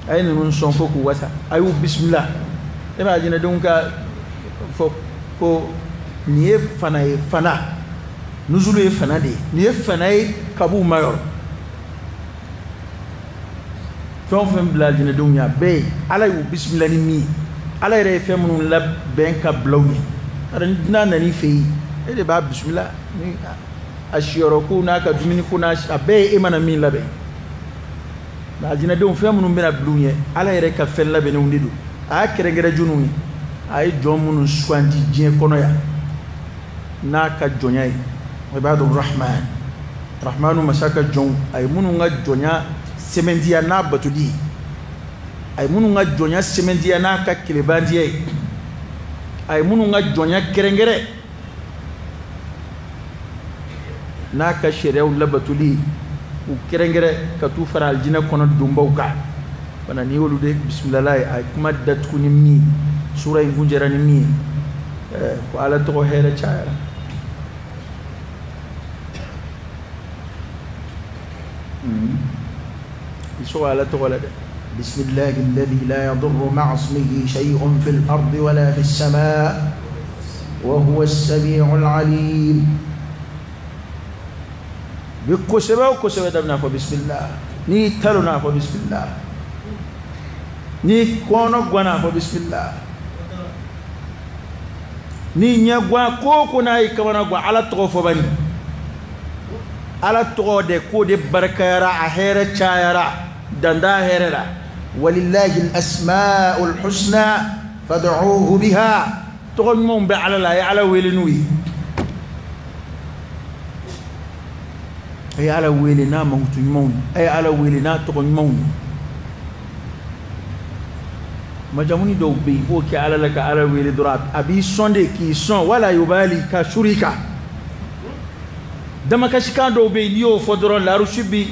a ye ninnu sɔn fo k'u wasa a y'u bisimila e b'a jinɛdenw ka fɔ ko nin ye fana ye fana nuzulu ye fana de ye nin ye fana ye ka b'u ma yɔrɔ fɛn o fɛn bila jinɛdenw ye a bɛɛ ye ala y'u bisimila ni min ye ala yɛrɛ ye fɛn minnu labɛn ka bila u ɲɛ ari ni dunan nan'i fɛ yen e de b'a bisimila ni a siyɔrɔ ko n'a ka dumuni ko n'a a bɛɛ ye e mana min labɛn nka jinɛdenw fɛn minnu bɛna bila u ɲɛ ala yɛrɛ ka fɛn labɛnnenw de don a y'a kɛrɛnkɛrɛn jɔnniw ye a ye jɔn minnu sugandi diɲɛ kɔnɔ yan n'a ka jɔnya ye ibadur rahman rahmanu masa ka jɔnw a ye minnu ka jɔnya sɛmɛntiya n'a batoli ye a ye minnu ka jɔnya sɛmɛntiya n'a ka kelebantiya ye a ye minnu ka jɔnya kɛrɛnkɛrɛn n'a ka sariyaw labatoli ye u kɛrɛnkɛrɛn ka t'u fara alijinɛ kɔnɔ donbaw kan fana n'i y'olu de bisimilala ye a ye kuma datugu ni min ye sura in kuncɛra ni min ye ko ala tɔgɔ hɛrɛ cayara i sɔgɔ ala tɔgɔ la dɛ بسم الله الذي لا يضر مع اسمه شيء في الأرض ولا في السماء وهو السميع العليم bi kosɛbɛ o kosɛbɛ daminɛ fɔ bisimila n'i talonna fɔ bisimila n'i kɔnɔ ganna fɔ bisimila n'i ɲɛ gan ko o ko n'a y'i kamana gan ala tɔgɔ fɔ bani ala tɔgɔ de k'o de barikayara a hɛrɛ cayara dan t'a hɛrɛ la ولله الأسماء الحسنى فادعوه بها tɔgɔ ɲumanw bɛ ala la a ye ala wele n'u ye a ye ala wele n'a mankutu ɲumanw ye a ye ala wele n'a tɔgɔ ɲumanw ye majamuni dɔw bɛ yen i b'o kɛ ala la ka ala wele dɔrɔn a b'i sɔn de k'i sɔn wala yubali ka suri kan damakasikan dɔw bɛ yen n'i y'o fɔ dɔrɔn larusi bi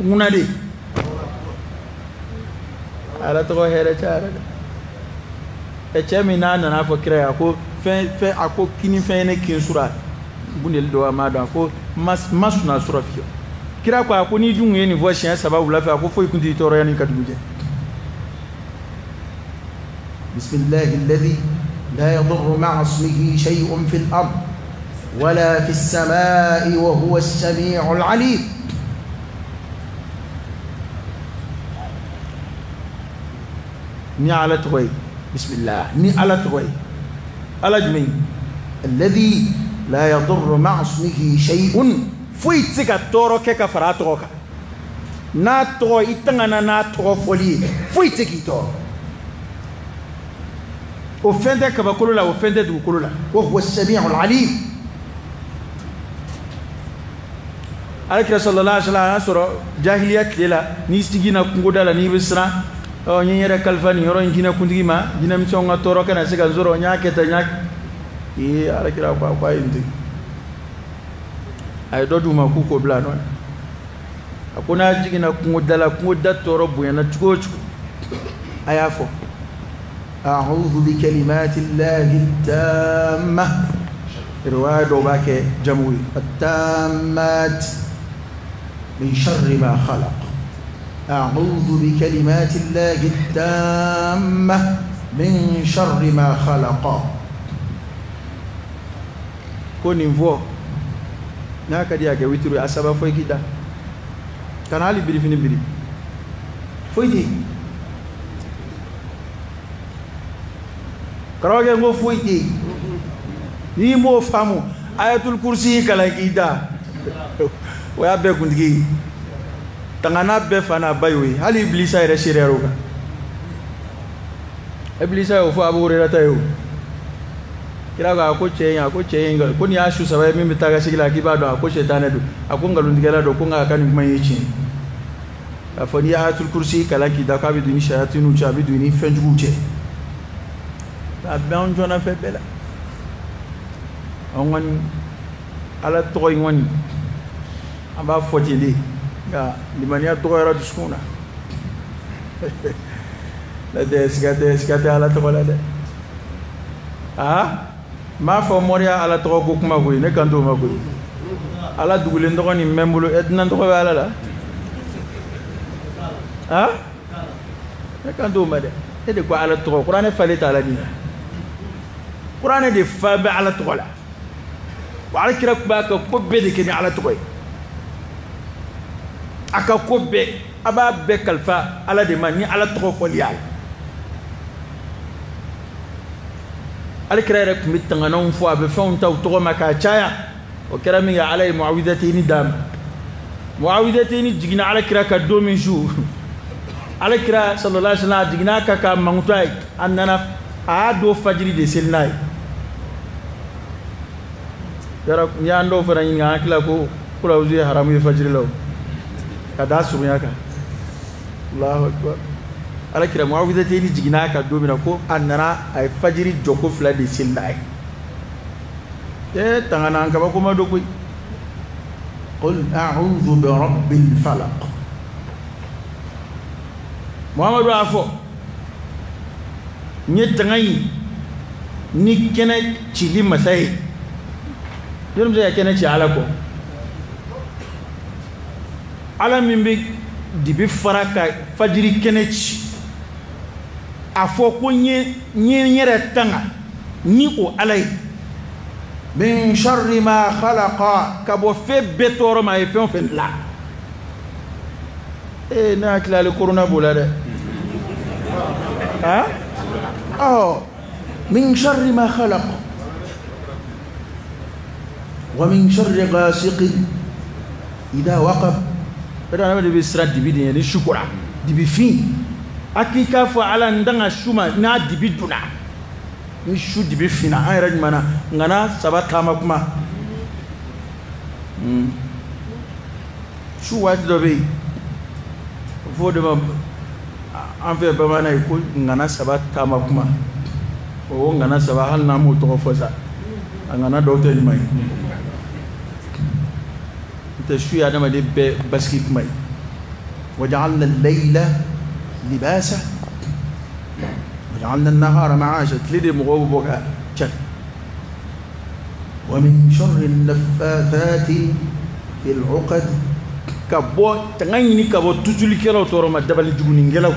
ŋuna de ala tɔgɔ hɛrɛ cayara dɛ ɛ cɛ min n'a nana fɔ kira ye a ko fɛn fɛn a ko kini fɛn ye ne kin sura bundeli dɔ a m'a dɔn a ko ma suna sura fiyewu kira ko a ko n'i dun ye nin fɔ siɲɛ saba wula fɛ a ko foyi kun t'i tɔɔrɔ yanni ka dugu jɛ بسم الله الذي لا يضر مع اسمه شيء في الأرض ولا في السماء وهو السميع العليم ni ala tɔgɔ ye bisimilah ni ala tɔgɔ ye ala jumɛn الذي لا يضر مع اسمه شيء foyi tɛ se ka tɔɔrɔ kɛ ka fara a tɔgɔ kan n'a tɔgɔ i tangana n'a tɔgɔ fɔli ye foyi tɛ se k'i tɔɔrɔ o fɛn tɛ kabakolo la o fɛn tɛ dugukolo la وهو السميع العليم alakira sallallahu alaihi wasallam a y'a sɔrɔ jahiliya tile la n'i siginna kungoda la n'i bɛ siran ɔ n ye n yɛrɛ kalifa nin yɔrɔ in jinɛkuntigi ma jinɛmisɛnw ka tɔɔrɔ kana se ka n sɔrɔ n y'a kɛ tan n y'a ee alakira ko a ko a ye nin to yen a ye dɔ d'u ma k'u k'o bila a nɔ na a ko n'a jiginna kungoda la kungoda tɔɔrɔ bonyana cogo o cogo a y'a fɔ أعوذ بكلمات الله التامة رواية دوباك جموي التامات من شر ما خلق أعوذ بكلمات الله التامة من شر ما خلق ko nin fɔ n'a ka di a kɛ witiri a saba fɔ i k'i da kana hali birifini biri foyi tɛ yen karamɔgɔkɛ n ko foyi tɛ yen n'i m'o faamu ayatul kursi kalan k'i da o y'a bɛɛ kuntigi ye tangana bɛɛ fa n'a ba y'o ye hali ibilisa yɛrɛ seereyara o kan ibilisa y'o fɔ Abu Hurayra ye o kira ko a ko cɛ in a ko cɛ in ko nin y'a su saba ye min bɛ taa ka segin la k'i b'a dɔn a ko sɛtanɛ don a ko nkalontigɛla don ko nka a ka nin kuma in ye tiɲɛ k'a fɔ n'i ye ayatul kursi kalan k'i da k'a bɛ don i ni sayatiniw cɛ a bɛ don i ni fɛnjuguw cɛ a bɛ anw jɔnna fɛn bɛɛ la an kɔni ala tɔgɔ in kɔni an b'a fɔ ten de nka limaniya dɔgɔyara dusukun na n'o tɛ siga tɛ ala tɔgɔ la dɛ aa n m'a fɔ moriya ala tɔgɔ ko kuma koyi ne kan t'o ma koyi ala dugulen tɔgɔ nin bɛ n bolo ɛ dunan tɔgɔ bɛ ala la aa ne kan t'o ma dɛ e de ko ala tɔgɔ kuranɛ falen t'a la nin kuranɛ de fa bɛ ala tɔgɔ la wa ala kira tun b'a ka ko bɛɛ de kɛ ni ala tɔgɔ ye a ka ko bɛɛ a b'a bɛɛ kalifa ala de ma ni ala tɔgɔ fɔli y'a la ala kira yɛrɛ tun bɛ tanganaw fɔ a bɛ fɛnw ta u tɔgɔ ma k'a caya o kɛra min kɛ ala ye muawidateni d'a ma muawidateni jiginna ala kira ka don min su ala kira sallallahu alaihi wasallam a jiginna a kan k'a mankutu a ye a nana a y'a don fajiri de seli n'a ye yɔrɔ n'i y'an dɔw fana ɲininka an hakili la ko kulawuzu ye haramu ye fajiri la o ka da surunya kan Allahu akbar ala kira muawidateni jiginna a kan don min na ko a nana a ye fajiri jɔko fila de seli n'a ye ee tangana an kabako ma don koyi قل أعوذ برب الفلق Muhammadu y'a fɔ n ye tanga in ni kɛnɛ cili masa ye jɔnni bɛ se ka kɛnɛ ci ala kɔ ala min bɛ dibi fara ka fajiri kɛnɛ ci a fɔ ko n ye n yɛrɛ tanga ni o ala ye من شر ما خلق ka bɔ fɛn bɛɛ tɔɔrɔ ma a ye fɛn o fɛn la ee ne hakili ale korona b'o la dɛ han آه من شر ما خلق ومن شر غاسق إذا وقب o de adamaden bɛ siran dibi de ɲɛ ni su kora dibi fin a k'i k'a fɔ ala n danga su ma n'a dibi donna ni su dibi finna an yɛrɛ ɲuman na ŋana saba taama kuma su waati dɔ bɛ yen o fɔ o de ma an fɛ bamanan ye ko ŋana saba taama kuma o ŋana saba hali n'an m'o tɔgɔ fɔ sa a ŋana dɔw tɛ ɲuman ye n tɛ su ye adamaden bɛɛ basigi kuma ye وجعلنا الليل لباسا وجعلنا النهار معاشا tile de mɔgɔw bɛ bɔ ka cari ومن شر النفاثات في العقد ka bɔ tanga ɲini ka bɔ tutulikɛlaw tɔɔrɔ ma dabali jugunikɛlaw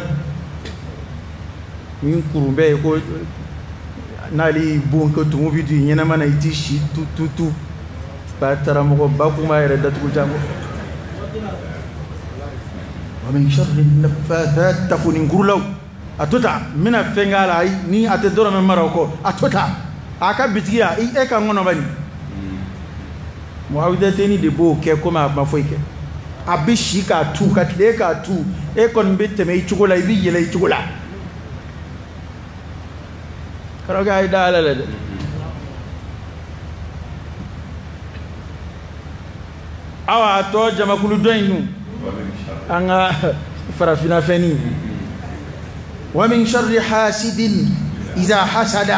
min kurun bɛ yen ko n'ale y'i bon ko tumu bi don i ɲɛnama na i t'i si tu tu tu ba taramɔgɔ ba kun b'a yɛrɛ datugu jango ومن شر النفاثات tafoninkurulaw a to tan n bɛna fɛn k'a la ayi ni a tɛ dɔrɔmɛ mara o kɔ a to tan a ka bitigi ya e ka ŋɔnɔ bani muawidateni de b'o kɛ komi a ma foyi kɛ a bɛ si k'a tu ka tile k'a tu e kɔni bɛ tɛmɛ i cogo la i bɛ yɛlɛ i cogo la karamɔgɔkɛ a ye da ala la dɛ awa a tɔ jamakulu dɔ in dun an ka farafinna fɛnnin ومن شر حاسد إذا حسد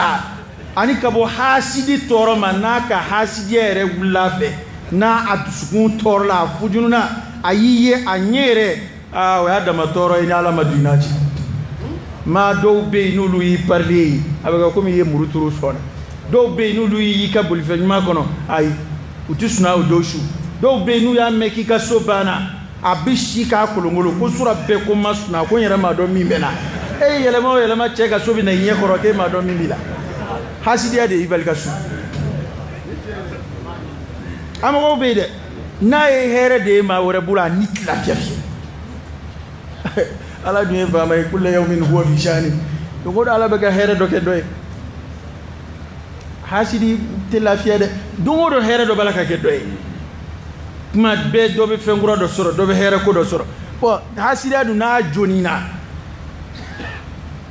ani ka bɔ hasidi tɔɔrɔ ma n'a ka hasidiya yɛrɛ wulila fɛ n'a a dusukun tɔɔrɔ la a fujununa a y'i ye a ɲɛ yɛrɛ aa o y'a dama tɔɔrɔ ye ni ala ma don i n'a cɛ Maa dɔw bɛ yen n'olu y'i parili ye, a bɛ kɛ komi i ye muru turu sɔn na. Dɔw bɛ yen n'olu y'i ka bolifɛn ɲuman kɔnɔ, ayi, u tɛ sunɔgɔ o dɔw su. Dɔw bɛ yen n'u y'a mɛn k'i ka so banna, a bɛ si k'a kolonkolon ko sura bɛɛ ko n ma sunɔgɔ, ko n yɛrɛ m'a dɔn min bɛ n na. E ye yɛlɛma o yɛlɛma cɛ ka so bɛ na i ɲɛ kɔrɔ k'e m'a dɔn min b'i la. Hasidiya de y'i bali ka su. A mɔgɔw bɛ yen dɛ, n'a ye hɛrɛ de ye maa wɛrɛ bolo, a ni tɛ lafiya fiyewu. Ala dun ye faama ye, kulla yawmin huwa fi sha'ni. Don o don Ala bɛ ka hɛrɛ dɔ kɛ dɔ ye. Hasidi tɛ lafiya dɛ, don o don hɛrɛ dɔ b'a la ka kɛ dɔ ye. Kuma bɛɛ dɔ bɛ fɛn kura dɔ sɔrɔ, dɔ bɛ hɛrɛ ko dɔ sɔrɔ. Bɔn hasidiya dun n'a jɔn'i na,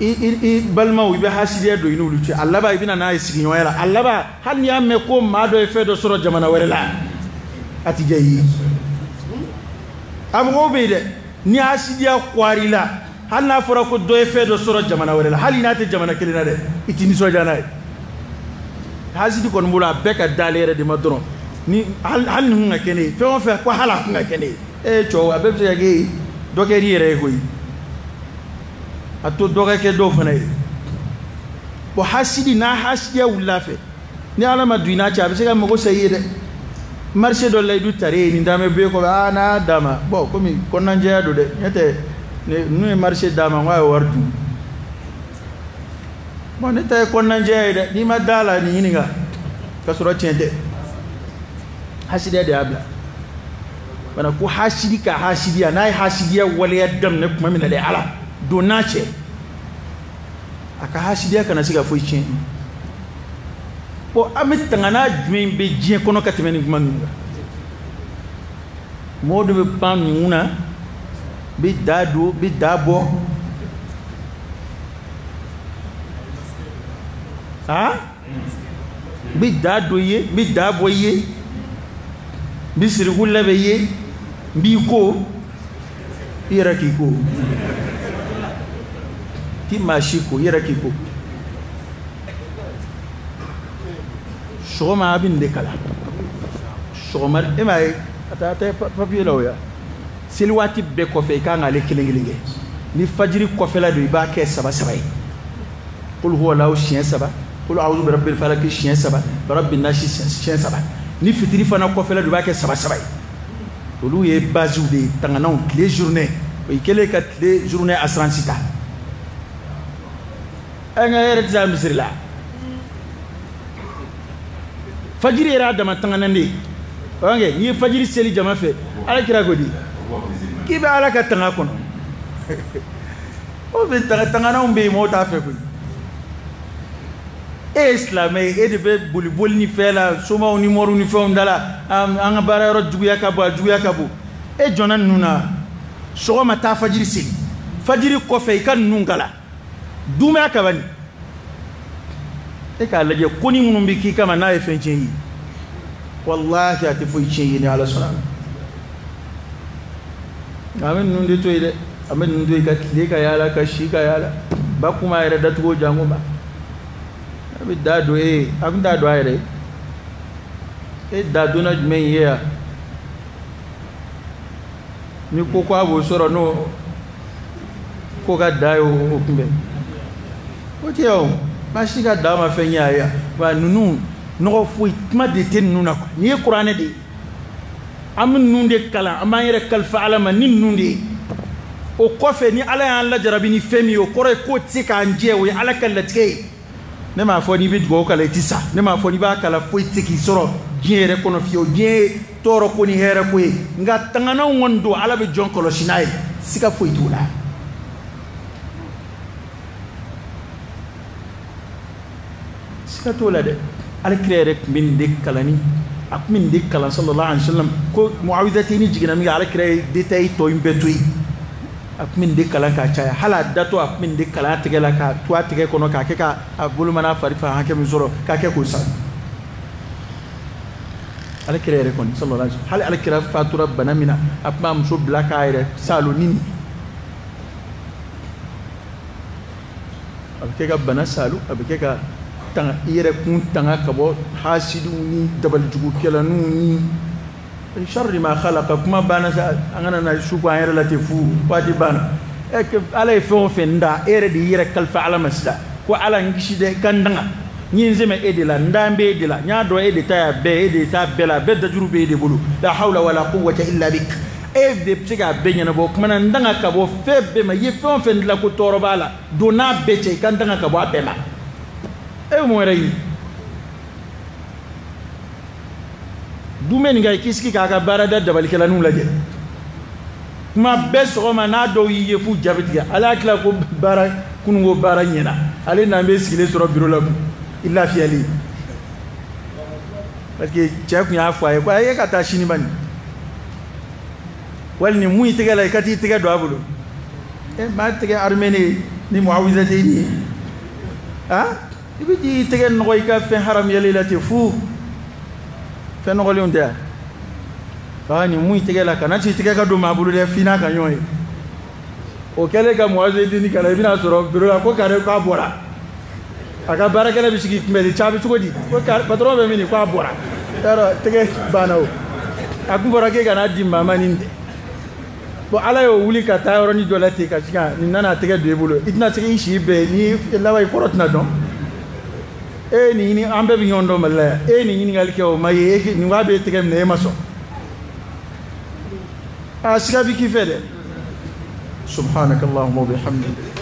i balimaw, i bɛ hasidiya don i n'olu cɛ. A laban i bɛ na n'a ye sigiɲɔgɔnya la. A laban hali n'i y'a mɛn ko maa dɔ ye fɛn dɔ sɔrɔ jamana wɛrɛ la, a ti diya i ye. A mɔgɔw bɛ yen dɛ, ni hasidiya kɔr'i la, hali n'a fɔra ko dɔ ye fɛn dɔ sɔrɔ jamana wɛrɛ la, hali n'a tɛ jamana kelen na dɛ, i ti nisɔndiya n'a ye. Hasidi kɔni bolo, a bɛɛ ka d'ale yɛrɛ de ma dɔrɔn. Ni hali nin kun ka kɛ ne ye, fɛn o fɛn ko hali a kun ka kɛ ne ye. Ee cɛw, a bɛɛ bɛ se ka kɛ ye, dɔ kɛr'i yɛrɛ ye koyi. A to dɔ ka kɛ dɔw fana ye. Bon hasidi, n'a hasidiya wulila fɛ, ni Ala ma don i n'a cɛ, a bɛ se ka mago sa i ye dɛ. Marché dɔ layidu tare ye nin daamɛ bɛ kɔfɛ, aa n'a d'a ma, bon komi kɔnɔnajɛya don dɛ, n'o tɛ n'u ye marché d'a ma, n ko a ye wari dun. Bon ne ta ye kɔnɔnajɛya ye dɛ, n'i ma da la nin ɲininka, k'a sɔrɔ tiɲɛ tɛ. Hasidiya de y'a bila. Bana ko hasidi ka hasidiya, n'a ye hasidiya waleya daminɛ tuma min na dɛ, Ala don n'a cɛ, a ka hasidiya kana se ka foyi tiɲɛ. Bon an bɛ tangana jumɛn bɛ diɲɛ kɔnɔ ka tɛmɛ nin kuma ninnu kan? Mɔgɔ dɔ bɛ pan ninnu na, bɛ da don, bɛ da bɔ, aa, bɛ da don i ye, bɛ da bɔ i ye, n bɛ siriku labɛn i ye, n b'i ko, i yɛrɛ k'i ko. Ti maa si ko, i yɛrɛ k'i ko. Sɔgɔma a bɛ nin de kalan. Sɔgɔma, e m'a ye, a tɛ papiye la o ya. Seli waati bɛɛ kɔfɛ i kan k'ale kelen kelen kɛ. Ni fajiri kɔfɛla don, i b'a kɛ saba saba ye. Qul huwa lahu siɲɛ saba, qul a'udhu bi rabbil falaq siɲɛ saba, bi rabbin nasi siɲɛ saba. Ni fitiri fana kɔfɛla don, i b'a kɛ saba saba ye. Olu ye baziw de ye, tanganaw, tile journée. O kɛlen ka tile journée assurance ta. Nka e yɛrɛ tɛ se a misiri la. Fajiri yɛrɛ y'a dama tanganan de ye. O y'a kɛ n'i ye fajiri seli jama fɛ, Ala kira ko di k'i bɛ Ala ka tanga kɔnɔ. O bɛ tanganaw bɛ yen, mɔgɔw t'a fɛ koyi. E ye silamɛ ye, e de bɛ boli boli ni fɛn la, somaw ni moriw ni fɛnw da la, an ka baara yɔrɔ juguya ka bon, a juguya ka bon. E jɔnna ninnu na, sɔgɔma taa fajiri seli, fajiri kɔfɛ i ka ninnu kalan, dumɛ kabani. E k'a lajɛ ko ni minnu bɛ k'i kama n'a ye fɛn tiɲɛ i ye, walahi a tɛ foyi tiɲɛ i ye ni Ala sɔnna. Nka an bɛ ninnu de to yen dɛ, an bɛ ninnu to yen ka tile ka yaala, ka si ka yaala, ba kuma yɛrɛ datugu jango ma. A bɛ da don e ye, a bɛ da don a yɛrɛ ye. E da donna jumɛn ye yan? Ni ko ko a b'o sɔrɔ n'o ko ka da ye o kunbɛn. O tɛ o, maa si ka da ma fɛn ɲɛ a ye. Wa ninnu nɔgɔ foyi kuma de tɛ ninnu na kuwa. Nin ye kuranɛ de ye. An bɛ ninnu de kalan, an b'an yɛrɛ kalifa Ala ma ni ninnu de ye. O kɔfɛ ni Ala y'an lajarabi ni fɛn min ye, o kɔrɔ ye k'o tɛ se k'an jɛ, o ye Ala ka latigɛ ye. Ne m'a fɔ n'i bɛ dugawu kalan i tɛ sa, ne m'a fɔ n'i b'a kalan foyi tɛ se k'i sɔrɔ diɲɛ yɛrɛ kɔnɔ fiyewu. Diɲɛ ye tɔɔrɔ ko ni hɛrɛ ko ye, nka tanganaw kɔni don, Ala bɛ jɔn kɔlɔsi n'a ye, siga foyi t'o la. Siga t'o la dɛ. Ala kira yɛrɛ tun bɛ nin de kalan ni, a tun bɛ nin de kalan sallallahu alaihi wa sallam. Ko Muawidatini jiginna min kɛ, Ala kira ye détail tɔ in bɛɛ to yen. A tun bɛ nin de kalan k'a caya, hali a datɔ a tun bɛ nin de kalan a tɛgɛ la k'a to a tɛgɛ kɔnɔ, k'a kɛ k'a bolo mana fari fan hakɛ min sɔrɔ, k'a kɛ k'o sara. Ala kira yɛrɛ kɔni sallallahu alaihi wa sallam, hali Ala kira fatura bana min na, a tun b'a muso bila k'a yɛrɛ salo ni nin. A bɛ kɛ ka bana salo, a bɛ kɛ ka tanga i yɛrɛ kun tanga ka bɔ hasidiw ni dabalijugukɛlaninw ni sharri ma khalaqa. Kuma banna sa, an kana na su ko an yɛrɛ la ten fu, waati banna. Ala ye fɛn o fɛn da e yɛrɛ de y'i yɛrɛ kalifa Ala ma sisan ko Ala n kisi dɛ ka n danga n ye n sɛmɛ e de la n dan bɛ e de la n y'a dɔn e de ta y'a bɛɛ e de t'a bɛɛ la a bɛɛ dajuru bɛ e de bolo la hawla wala quwwata illa bik e de bɛ se k'a bɛɛ ɲɛnabɔ o kumana na n danga ka bɔ fɛn bɛɛ ma i ye fɛn o fɛn dilan ko tɔɔrɔ b'a la don n'a bɛɛ cɛ i ka n danga ka bɔ a bɛɛ ma e bɛ mun wɛrɛ ɲini dumɛ nin kan i k'i sigi k'a ka baarada dabalikɛlaninw lajɛ kuma bɛɛ sɔgɔma n'a dɔw y'i ye f'u jaabi tigɛ ala y'a tila ko baara kununko baara ɲɛna ale n'an bɛ sigilen sɔrɔ biro la i lafiyalen parce que cɛ kun y'a fɔ a ye ko a ye ka taa sini bani wali nin mun i tɛgɛ la i ka t'i tɛgɛ don a bolo e maa tɛgɛ armée ne ni muawizateyni ye ah i bɛ t'i tɛgɛ nɔgɔ i ka fɛn haramuyalen la ten fu fɛn nɔgɔlenw tɛ yan aa nin mun i tɛgɛ la kana t'i tɛgɛ ka don maa bolo dɛ f'i n'a ka ɲɔgɔn ye o kɛlen ka muawizateyni kalan i bɛna sɔrɔ biro la ko kare k'a bɔra a ka baarakɛla bɛ sigi kunbɛli ca bɛ cogo di ko patɔrɔn bɛ min k'a bɔra yarɔ tɛgɛ banna o a kun fɔra k'e kana di maa ma nin dɛ bon ala y'o wuli ka taa yɔrɔnin dɔ la ten ka sin ka nin nana a tɛgɛ don e bolo i tɛna se k'i si bɛɛ ni laban i kɔrɔ tɛna dɔn e ye nin ɲini an bɛɛ bɛ ɲɔgɔn dɔn Mali la yan e ye nin ɲininkali kɛ o ma ye e nin k'a b'e tɛgɛ minɛ e ma sɔn a siga bɛ k'i fɛ dɛ. Subhanakallahumma wa bihamdik.